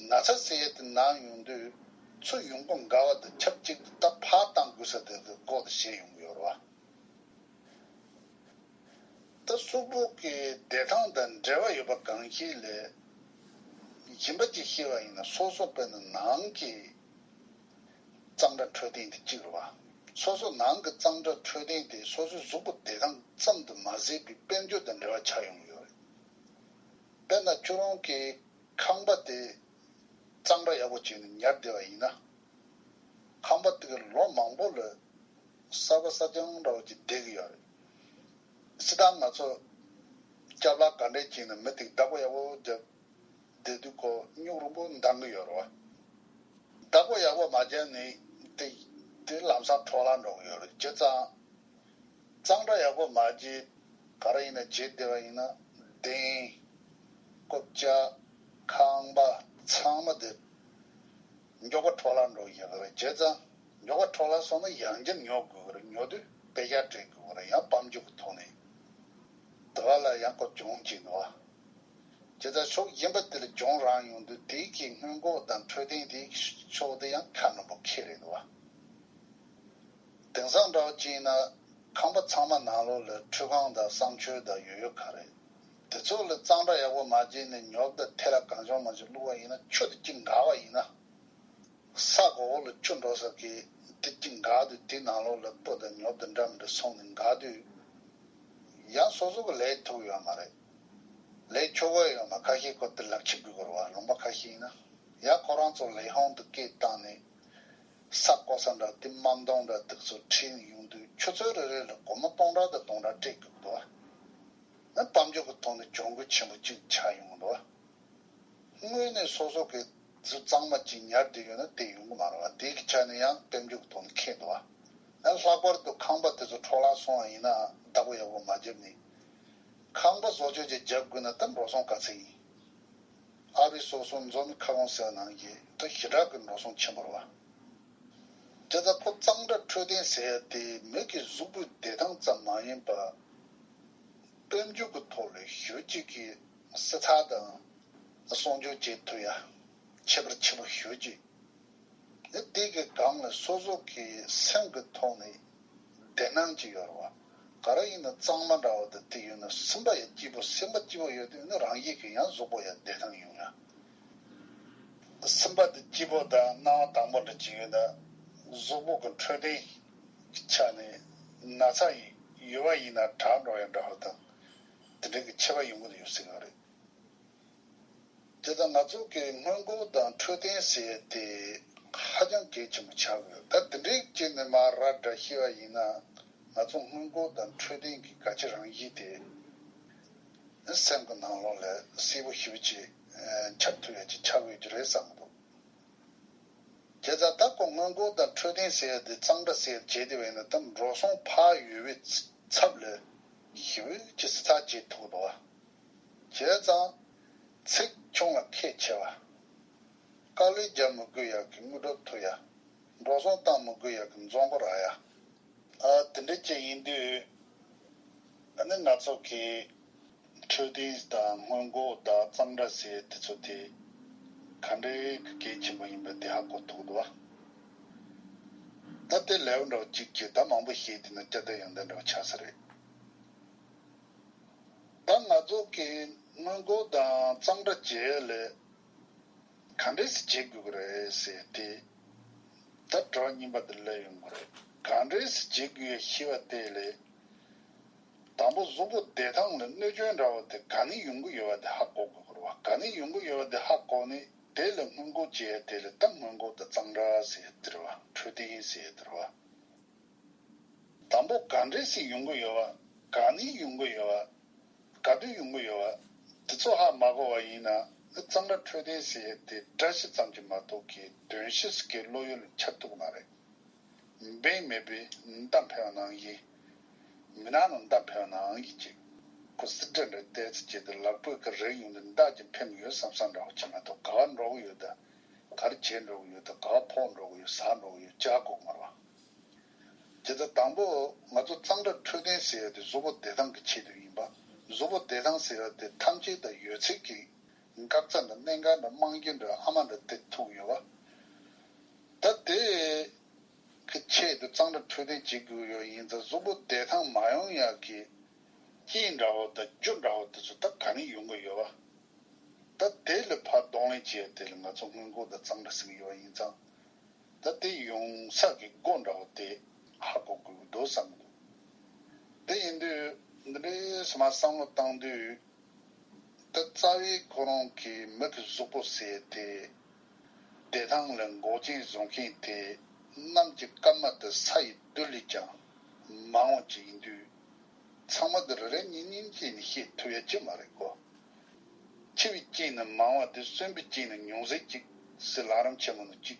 ན་ཚ་ཟེར་ཡ་དེ་ན་ཡོང་དུས་ཚུར་ཡོང་སྒོ་འགག་པ་དང་ཆབས་ཅིག་ཏུ་ད་ཕར་བཏང་དགོས་ས་དེ་གི་སྒོ་དེ་ཕྱེ་ཡོང་གི་ཡོད་རེད་བ། ད་གཟུགས་པོ་གི་བདེ་ཐང་དང་འབྲེལ་བ་ཡོད་པ་གང་ཞིག་ལས་གཞན་པ་ཅིག་བཤད་པ་ཡིན་ན་སོ་སོ་དཔེར་ན་ནང་གི་གཙང་སྦྲ་འཕྲོད་བསྟེན་དེ་གཅིག་རེད་བ། སོ་སོ་ནང་གི་གཙང་སྦྲ་འཕྲོད་བསྟེན་དེ་སོ་སོའི་གཟུགས་པོ་བདེ་ཐང་ཙམ་དུ་མ་ཟད་པའི་དཔལ་འབྱོར་དང་འབྲེལ་བ་ཆགས་ཡོང་གི་ཡོད་རེད། དཔེར་ན་ཁྱོད་རང་གི་ཁང་པ་དེ་གཙང་སྦྲ་ཡག་པོ་བྱས་ནས་ཉར་བསྡད་པ་ཡིན་ན། ཁང་པ་དེ་གི་ལོ་མང་པོ་ལ་གསར་པ་གསར་རྐྱང་འདྲ་བོ་ཅིག་བསྡད་ཀྱི་ཡོད་རེད། སྤྱིར་བཏང་ང་ཚོ་སྐྱབས་ལག་ག་འདྲས་བྱས་ནས་མི་དེ་བདག་པོ་ཡག་པོ་བརྒྱབ་བསྡད་དུས་ཁོ་སྨྱུག་རིང་པོ་འདང་གི་ཡོད་རེད་བ། བདག་པོ་ཡག་པོ་མ་བརྒྱབ་ནས་དེ་དེ་ལམ་སང་འཕྲོ་བརླག་འགྲོ་གི་ཡོད་རེད། བྱས་ཙང་། གཙང་སྦྲ་ཡག་པོ་མ་བྱས། ག་རེ་ཡིན་ན་བྱས་བསྡད་པ་ཡིན་ན་གདན། རྐུབ་ཀྱག་ཁང་པ་ཚང་མ་དེ་མགྱོགས་པོ་འཕྲོ་བརླག་འགྲོ་ཡག་རེད། བྱས་ཙང་མགྱོགས་པོ་འཕྲོ་བརླག་སོང་ན་ཡང་བསྐྱར་ཉོ་དགོས་ཀྱི་རེད། ཉོ་དུས་དཔེ་ཆ་སྤྲད་དགོས་ཀྱི་རེད། ཡང་དཔལ་འབྱོར་གྱི་ཐོག་ནས་དེ་བ་ལ་ཡང་ཁོ་གྱོང་གཅིག་འདུག་བ། བྱས་ཙང་ཕྱོགས་གཞན་པ་དེ་ལ་གྱོང་རག་ཡོང་དུས་དེའི་གི་སྔོན་འགོག་དང་འཕྲོད་བསྟེན་དེའི་ཕྱོགས་དེ་ཡང་ཁ་ནོར་པོ་ཁེ་རེད་འདུག་བ། དེང་སང་འདྲ་བ་ཅིག་ཡིན་ན་ཁང་པ་ཚང་མ་ནང་ལོགས་ལ་ཁྲུས་ཁང་དང་གསང་སྤྱོད་དང་ཡོད་ཡོད་ག་རེད། དེ་ཚོ་ལ་གཙང་སྦྲ་ཡག་པོ་མ་བྱས་ནས་ཉོབ་དང་ཐལ་བ་གང་བྱུང་མང་བྱུང་བླུགས་པ་ཡིན་ན་ཆུ་དེ་གཅིག་འགག་པ་ཡིན་ན། ས་གོ་འོག་ལ་ཆུ་འགྲོ་ས་གི་དེ་གཅིག་འགག་དུས་དེ་ནང་ལོགས་ལ་སྤུ་དང་ཉོབ་དང་འདྲ་མི་འདྲ་སོང་ནས་འགག་དུས། ཡང་སོ་སོ་གི་ལས་ཐུབ་ཡོད་མ་རེད། ལས་ཆོག་གི་ཡོད་མ། ཁ་ཤས་ཁོ་དེ་ལག་ཁྱི་དགོས་ཀྱི་རེད་བ། ལུང་པ་ཁ་ཤས་ཡིན་ན། ཡང་ཁོ་རང་ཚོ་ལས་ཁུངས་དུ་སྐད་བཏང་ནས། ས་བརྐོ་ས་འདྲ་དེ་དམག་དོན་འདྲ་དེ་ཚོ་ཁྲིད་ནས་ཡོང་དུས་ཆུ་ཚོད་རེ་རེ་ལ་སྒོར་མོ་སྟོང་ཕྲག་དང་སྟོང་ཕྲག་སྤྲད་དགོས་ཀྱི་འདུག་བ། ཨ་དཔལ་འབྱོར་གྱི་ཐོག་ནས་གྱོང་གུན་ཆེན་པོ་གཅིག་ཆགས་ཡོང་གི་འདུག་བ། དངོས་གནས་སོ་སོ་གི་གཟུགས་གཙང་མ་ཅིག་ཉར་བསྡད་ཡོད་ན་དེ་ཡོང་གི་མ་རེད་བ། དེ་གི་ཆ་ནས་ཡང་དཔལ་འབྱོར་གྱི་ཐོག་ནས་ཁེ་འདུག་བ། ཨ་ལྷག་པར་དུ་ཁང་པ་དེ་ཚོ་འཕྲོ་བརླག་སོང་བ་ཡིན་ན་བདག་པོ་ཡག་པོ་མ་བརྒྱབ་ནས། ཁང་པ་བཟོ་བཅོས་ཅིག་རྒྱག་དགོས་ན་ད་འགྲོ་སོང་ག་ཚད་ཡིན། ཨ་རི་སོ་སོ་འཛོམས་ཁ་ཁོང་ཟེར་བ་ནང་བཞིན་ད་ཞེ་དྲག་གི་འགྲོ་སོང་ཆེན་པོ་རེད་བ། དེ་ལྟར་ཁོ་གཙང་སྦྲ་འཕྲོད་བསྟེན་ཟེར་ཡ་དེ་མི་གི་གཟུགས་པོའི་བདེ་ཐང་ཙམ་མ་ཡིན་པར། དཔལ་འབྱོར་གྱི་ཐོག་ལ་ཞེ་པོ་ཅིག་གི་བསྲི་ཚགས་དང་སྲུང་སྐྱོབ་བྱེད་ཐུབ་ཡ་ཁྱད་པར་ཆེན་པོ་ཞེ་པོ་ཅིག་ནི་དེ་གི་སྒང་ལ་སོ་སོ་གི་སེམས་ཀྱི་ཐོག་ནས་བདེ་སྣང་ཅིག་ཡོད་རེད་བ། ག་རེ་ཡིན་ན་གཙང་མ་འདྲ་བོ་དང་དེ་ཡོད་ན་སེམས་པ་ཡང་སྐྱིད་པོ། སེམས་པ་སྐྱིད་པོ་ཡོད་དུས་ནི་རང་བཞིན་གྱིས་ཡང་གཟུགས་པོ་ཡང་བདེ་ཐང་ཡོང་ཡ། སེམས་པ་དེ་སྐྱིད་པོ་དང་སྣང་བ་དྭངས་པོ་འདྲ་ཅིག་ཡོད་ན་གཟུགས་པོ་གི་འཕྲོད་བསྟེན་གྱི་ཆ་ནས་ན་ཚ་ཡོད་པ་ཡིན་ན་དྲག་འགྲོ་ཡ་འདྲ་བོ་དང་དེ་འདྲ་གི་ཁྱད་པར་ཡོང་གི་ཡོད་སྲིད་ཀྱི་རེད། དེ་ལྟར་ང་ཚོ་གི་སྔོན་འགོག་དང་འཕྲོད་བསྟེན་ཟེར་ཡས་དེ་ཧ་ཅང་གལ་ཆེན་པོ་ཆགས་ཡོད། ད་དེ་འདྲའི་ཅིག་ནས་མར་ར་འདྲ་ཤེས་པ་ཡིན་ན་ང་ཚོ་སྔོན་འགོག་དང་འཕྲོད་བསྟེན་གྱི་གལ་ཆེ་རང་བཞིན་དེ་སེམས་ཀྱི་ནང་ལོགས་ལ་གསལ་པོ་ཞེ་པོ་ཅིག་འཆར་ཐུབ་ཡ་ཅིག་ཆགས་ཡོད་ཀྱི་རེད་བསམ་གྱི་འདུག་བྱས་ཙང་ད་ཁོ་སྔོན་འགོག་དང་འཕྲོད་བསྟེན་ཟེར་ཡ་དེ་གཙང་སྦྲ་ཟེར་ཡ་བྱས་ཏེ་བས་ན་ད་འགྲོ་སོང་ཕར་ཡོད་པའི་ཚབ་ལ་ཞེ་པོ་ཅིག་སེལ་ཐབས་བྱེད་ཐུབ་འདུག་བ། བྱས་ཙང་ཚེགས་ཆུང་ལ་ཁད་ཆེ་བ། དཀའ་ལས་རྒྱག་མི་དགོས་ཡག་གི་དངུལ་སྒྲུབ་ཐུབ་ཡ། འགྲོ་སོང་བཏང་མི་དགོས་ཡག་གི་འཛོམས་པོ་རག་ཡ། ཨ་དེ་འདྲ་ཅིག་ཡིན་དུས་ཨ་ནི་ང་ཚོ་གི་འཕྲོད་བསྟེན་དང་སྔོན་འགོག་དང་གཙང་སྦྲ་ཟེར་དེ་ཚོ་དེ་ག་འདྲའི་གི་གལ་ཆེན་པོ་ཡིན་པ་དེ་ཧ་གོ་ཐུབ་འདུག་བ། ད་དེ་ལེའུ་འདྲ་བོ་གཅིག་གིས་ད་མང་པོ་བཤད་དེ་ན་སྐྱ་ད་ཡང་འདི་འདྲ་བོ་ཆགས་ས་རེད། ད་ང་ཚོ་གི་སྔོན་འགོག་དང་གཙང་སྦྲ་བྱེད་ཡ་ལས་ག་འདྲས་སེ་བྱེད་དགོས་ཀྱི་རེད་ཟེར་ཏེ། ད་དྲི་བ་རྙིང་པ་འདི་སླེབས་ཡོང་གི་རེད། ག་འདྲས་སེ་བྱེད་དགོས་ཡ་ཤེས་པ་དེ་ལས། དང་པོ་གཟུགས་པོ་བདེ་ཐང་ལ་གནོད་སྐྱོན་འདྲ་བོ་དེ་ག་ནས་ཡོང་གི་ཡོད་པ་དེ་ཧ་གོ་དགོས་ཀྱི་རེད་བ། ག་ནས་ཡོང་གི་ཡོད་པ་དེ་ཧ་གོ་ནས་དེ་ལ་སྔོན་འགོག་བྱེད་ཡ་དེ་ལ་ད་སྔོན་འགོག་དང་གཙང་སྦྲ་ཟེར་ཡ་དེ་རེད་བ། འཕྲོད་བསྟེན་ཟེར་ཡ་དེ་རེད་བ། དང་པོ་ག་འདྲས་སེ་ཡོང་གི་ཡོད་པ། ག་ནས་ཡོང་གི་ཡོད་པ། ག་དུས་ཡོང་གི་ཡོད་པ། དེ་ཚོ་ཧ་མ་གོ་བ་ཡིན་ན་གཙང་སྦྲ་འཕྲོད་བསྟེན་ཟེར་ཡ་དེ་བཀྲ་ཤིས་ཙམ་གྱིས་མ་གཏོགས་ཀྱི་དོན་ཤེས་ཀྱི་བློ་ཡུལ་འཆར་ཐུབ་ཀྱི་མ་རེད། འབེན་མེད་པའི་མདའ་འཕེན་པ་ནང་བཞིན། མི་ནག་ནང་མདའ་འཕེན་པ་ནང་བཞིན་ཅིག་ཁོ་སི་ཏྲ་འདྲ་བལྟས་ཚེ་བྱེད་དུ་ལག་པོས་ཀྱི་རེག་ཡོང་དུས་མདའ་ཅིག་འཕེན་ཡོད་བསམ་བསམ་འདྲ་བོ་ཅིག་མ་གཏོགས་ག་བ་འགྲོ་གི་ཡོད་ད། ག་རེ་བྱེད་འགྲོ་གི་ཡོད་ད། ག་བ་ཕོག་འགྲོ་གི་ཡོད། ཟག་འགྲོ་གི་ཡོད་ཅག་གོ་མ་རེད་བ། དེ་ལྟར་དང་པོ་ང་ཚོ་གཙང་སྦྲ་འཕྲོད་བསྟེན་ཟེར་ཡ་དེ་གཟུགས་པོ་བདེ་ཐང་གི་ཆེད་དུ་ཡིན་པ། གཟུགས་པོ་བདེ་ཐང་ཟེར་ཡ་དེ་ཐམས་ཅད་དང་ཡོད་ཚད་ཀྱི་འགག་རྩ་འདྲ་གནད་འགག་འདྲ་རྨང་གཞི་འདྲ་ཨ་མ་འདྲ་དེ་ཐུག་ཡོད་པ། ད་དེ་གི་ཆེད་དུ་གཙང་སྦྲ་འཕྲོད་བསྟེན་བྱེད་དགོས་ཡོད་ཡིན་ཙང་གཟུགས་པོ་བདེ་ཐང་མ་ཡོང་ཡག་གི་རྐྱེན་འདྲ་བོ་དང་རྒྱུ་འདྲ་བོ་དེ་ཚོ་ད་ག་ནས་ཡོང་གི་ཡོད་པ། ད་དེ་ལ་ཕར་གདོང་ལེན་བྱེད་ཡ་དེ་ལ་ང་ཚོ་སྔོན་འགོག་དང་གཙང་སྦྲ་ཟེར་གི་ཡོད་པ་ཡིན་ཙང་། ད་དེ་ཡོང་ས་གི་སྒོ་འདྲ་བོ་དེ་ཧ་གོ་དགོས་ཀྱི་འདུག་བསམ་གི་འདུག་དེ་ཡིན་དུས་འདི་འདྲའི་སེམས་ལ་བསམ་བློ་བཏང་དུས། ད་རྩ་བའི་ཁོ་རང་གི་མི་གི་གཟུགས་པོ་ཟེར་དེ། བདེ་ཐང་ལ་འགོག་རྐྱེན་བཟོ་མཁན་དེ། གནམ་གྱི་སྐར་མ་དང་ས་ཡི་རྡུལ་ལས་ཀྱང་མང་བ་ཅིག་ཡིན་དུས། ཚང་མ་དེ་རེ་རེ་གཉིས་གཉིས་བྱས་ནས་བཤད་ཐུབ་ཡ་ཅིག་མ་རེད་གོ། འཆི་བའི་རྐྱེན་ནི་མང་བ་དེ་གསོན་པའི་རྐྱེན་ནི་ཉུང་ཟད་ཅིག་ཟེར་ལམ་རིམ་ཆེན་མོ་ནི་གཅིག་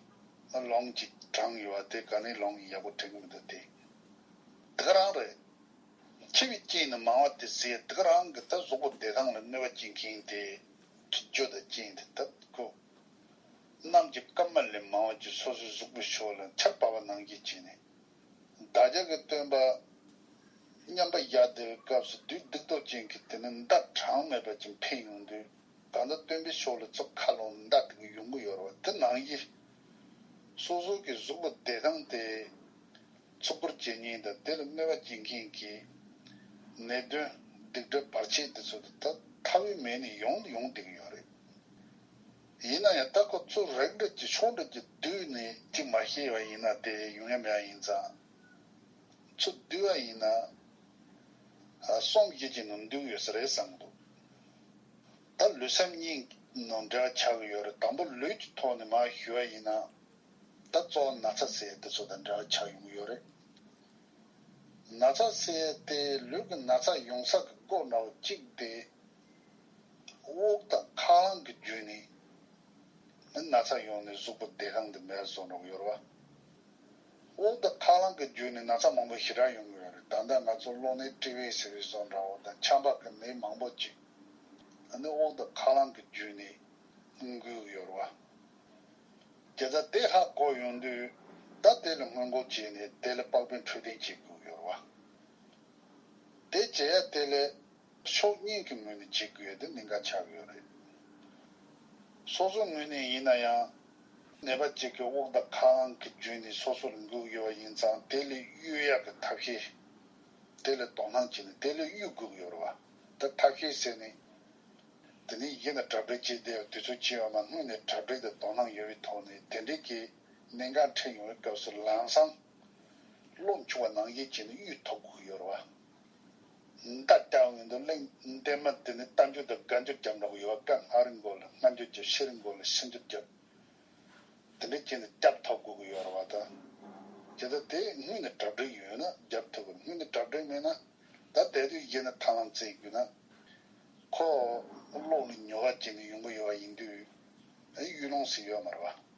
ལུང་གཅིག་དྲངས་ཡོད་པ་དེ་ག་ནས་ལུང་ཡག་པོ་དྲན་གི་མི་འདུག་སྟེ། དེ་ག་རང་རེད། འཆི་བའི་རྐྱེན་ནི་མང་བ་དེ་ཟེར་དེ་ག་རང་གི་ད་གཟུགས་པོ་བདེ་ཐང་ལ་གནོད་པ་སྐྱེལ་མཁན་དེ་གི་རྒྱུ་དང་རྐྱེན་དེ་ད་ཁོ། གནམ་གྱི་སྐར་མ་ལས་མང་བ་ཅིག་སོ་སོའི་གཟུགས་པོའི་ཕྱོགས་ལ་ཆར་བབས་པ་ནང་བཞིན་བྱས་ནས། བདག་ཅག་གི་སྟོན་པ་མཉམ་པ་བཞག་བསྡད་པའི་སྐབས་སུ་བདུད་སྡིག་ཏོ་ཅན་གྱིས་དེ་ནས་མདའ་གྲངས་མེད་པ་ཅིག་འཕེན་ཡོང་དུས་གང་ལྟར་སྟོན་པའི་ཕྱོགས་ལ་ཚུར་ཁ་ལོངས་མདའ་དེ་གི་ཡོང་གི་ཡོད་རེད་བ། དེ་ནང་བཞིན་སོ་སོ་གི་གཟུགས་པོ་བདེ་ཐང་དེ། ཚུགས་པར་བྱེད་མཁན་དང་དེ་ལ་གནོད་པ་སྐྱེལ་མཁན་གྱི་ནད་གདོན་སྡིག་སྒྲིབ་བར་ཆད་དེ་ཚོ་ད་ཐ་བའི་མེ་ནས་ཡོང་ཡོང་བསྡད་ཀྱི་ཡོད་རེད། ཡིན་ན་ཡང་ད་ཁོ་ཚོ་རིགས་འདྲ་ཅིག་ཕྱོགས་འདྲ་ཅིག་བསྡུས་ནས་ཅིག་མ་ཤེས་པ་ཡིན་ན་དེ་ཡོང་ཡ་མེད་པ་ཡིན་ཙང་། ཚུར་བསྡུས་པ་ཡིན་ན་ཨ་གསུམ་བཞི་ཅིག་ནང་འདུས་ཡོད་ས་རེད་བསམ་གྱི་འདུག་ད་ལུས་སེམས་གཉིས་ནང་འབྲེལ་བ་ཆགས་ཀྱི་ཡོད་རེད། དང་པོ་ལུས་ཀྱི་ཐོག་ནས་མར་ཞུ་བ་ཡིན་ན། ད་གཙོ་བོ་ན་ཚ་ཟེར་ཡ་དེ་ཚོ་དང་འབྲེལ་བ་ཆགས་ཡོང་གི་ཡོད་རེད། ན་ཚ་ཟེར་ཡ་དེ་ལུས་ཀྱི་ན་ཚ་ཡོང་ས་ཀྱི་སྒོ་འདྲ་བོ་གཅིག་དེ། དབུགས་དང་ཁ་རླངས་ཀྱི་བརྒྱུད་ནས་ན་ཚ་ཡོང་ནས་གཟུགས་པོ་བདེ་ཐང་དུ་མེད་པ་བཟོ་འགྲོ་གི་ཡོད་རེད་བ། དབུགས་དང་ཁ་རླངས་ཀྱི་བརྒྱུད་ནས་ན་ཚ་མང་པོ་ཞེ་དྲག་ཡོང་གི་ཡོད་རེད། ད་ལྟ་ང་ཚོ་གློ་ནད་ཊི་བི་ཟེར་བའི་བཟོ་འདྲ་བོ་དང་ཆམ་པ་གི་ནད་མང་པོ་ཅིག་ཨ་ནི་དབུགས་དང་ཁ་རླངས་ཀྱི་བརྒྱུད་ནས་འགོས་ཀྱི་ཡོད་རེད་བ། དེ་ལྟར་དེ་ཧ་གོ་ཡོང་དུས་ད་དེ་ལ་སྔོན་འགོག་བྱས་ནས་དེ་ལ་པགས་པའི་འཕྲོད་བསྟེན་བྱེད་དགོས་ཡོད་རེད་བ། དེ་བྱེད་ཡ་དེ་ལས་ཕྱོགས་གཉིས་ཀྱི་ངོས་ནས་བྱེད་དགོས་ཡ་དེ་གནད་འགག་ཆགས་ཀྱི་ཡོད་རེད། སོ་སོའི་ངོས་ནས་ཡིན་ན་ཡང་ནད་པ་གཅིག་གི་དབུགས་དང་ཁ་རླངས་ཀྱི་བརྒྱུད་ནས་སོ་སོ་ལ་འགོས་ཀྱི་ཡོད་པ་ཡིན་ཙང་དེ་ལས་གཡོལ་ཡག་གི་ཐབས་ཤེས་ དེ་ལ་དོ་སྣང་བྱས་ནས་དེ་ལ་གཡུག་དགོས་ཀྱི་ཡོད་རེད་བ། ད་ཐབས་ཤེས་ཟེར་ནས། དེ་ནས་གཞི་ནས་གྲ་སྒྲིག་བྱས་བསྡད་ཡོད། དུས་ཚོད་ཕྱིན་ཡོད་མ། སྔོན་ནས་གྲ་སྒྲིག་དང་དོ་སྣང་ཡོད་པའི་ཐོག་ནས་དེ་འདྲའི་གི་གནད་འགག་འཕྲད་ཡོང་བའི་སྐབས་སུ་ལམ་སང་བློ་མཆོག་པ་ནང་བཞིན་བྱས་ནས་གཡུག་ཐུབ་དགོས་ཀྱི་ཡོད་རེད་བ། མདའ་རྒྱག་ཡོང་དུས་གླེང་འདེམས་མ་དེ་ནི་རྟ་མགྱོགས་དང་སྒ་མགྱོགས་རྒྱབ་འདྲ་བོ་ཡོད་བ། སྐབས་སྔ་རིང་མགོ་ལ་སྔ་མགྱོགས་རྒྱབ། ཤི་རིང་མགོ་ལ་ཤི་མགྱོགས་རྒྱབ། དེ་འདྲ་བྱས་ནས་རྒྱབ་ཐུབ་དགོས་ཀྱི་ཡོད་རེད་བ། ད་ཇི་ལྟར་དེ་སྔོན་ནས་གྲ་སྒྲིག་ཡོད་ན་རྒྱབ་ཐུབ་ཀྱི་རེད། སྔོན་ནས་གྲ་སྒྲིག་མེད་ན་ད་དེ་དུས་གཞི་ནས་ཐབས་ལམ་བཙལ་དགོས་ན་ཁོ་གློག་ནས་ཉོ་བ་བྱས་ནས་ཡོང་གི་ཡོད་པ་ཡིན་དུས་གཡུག་ལོང་ཟེར་ཡོད་མ་རེད་བ།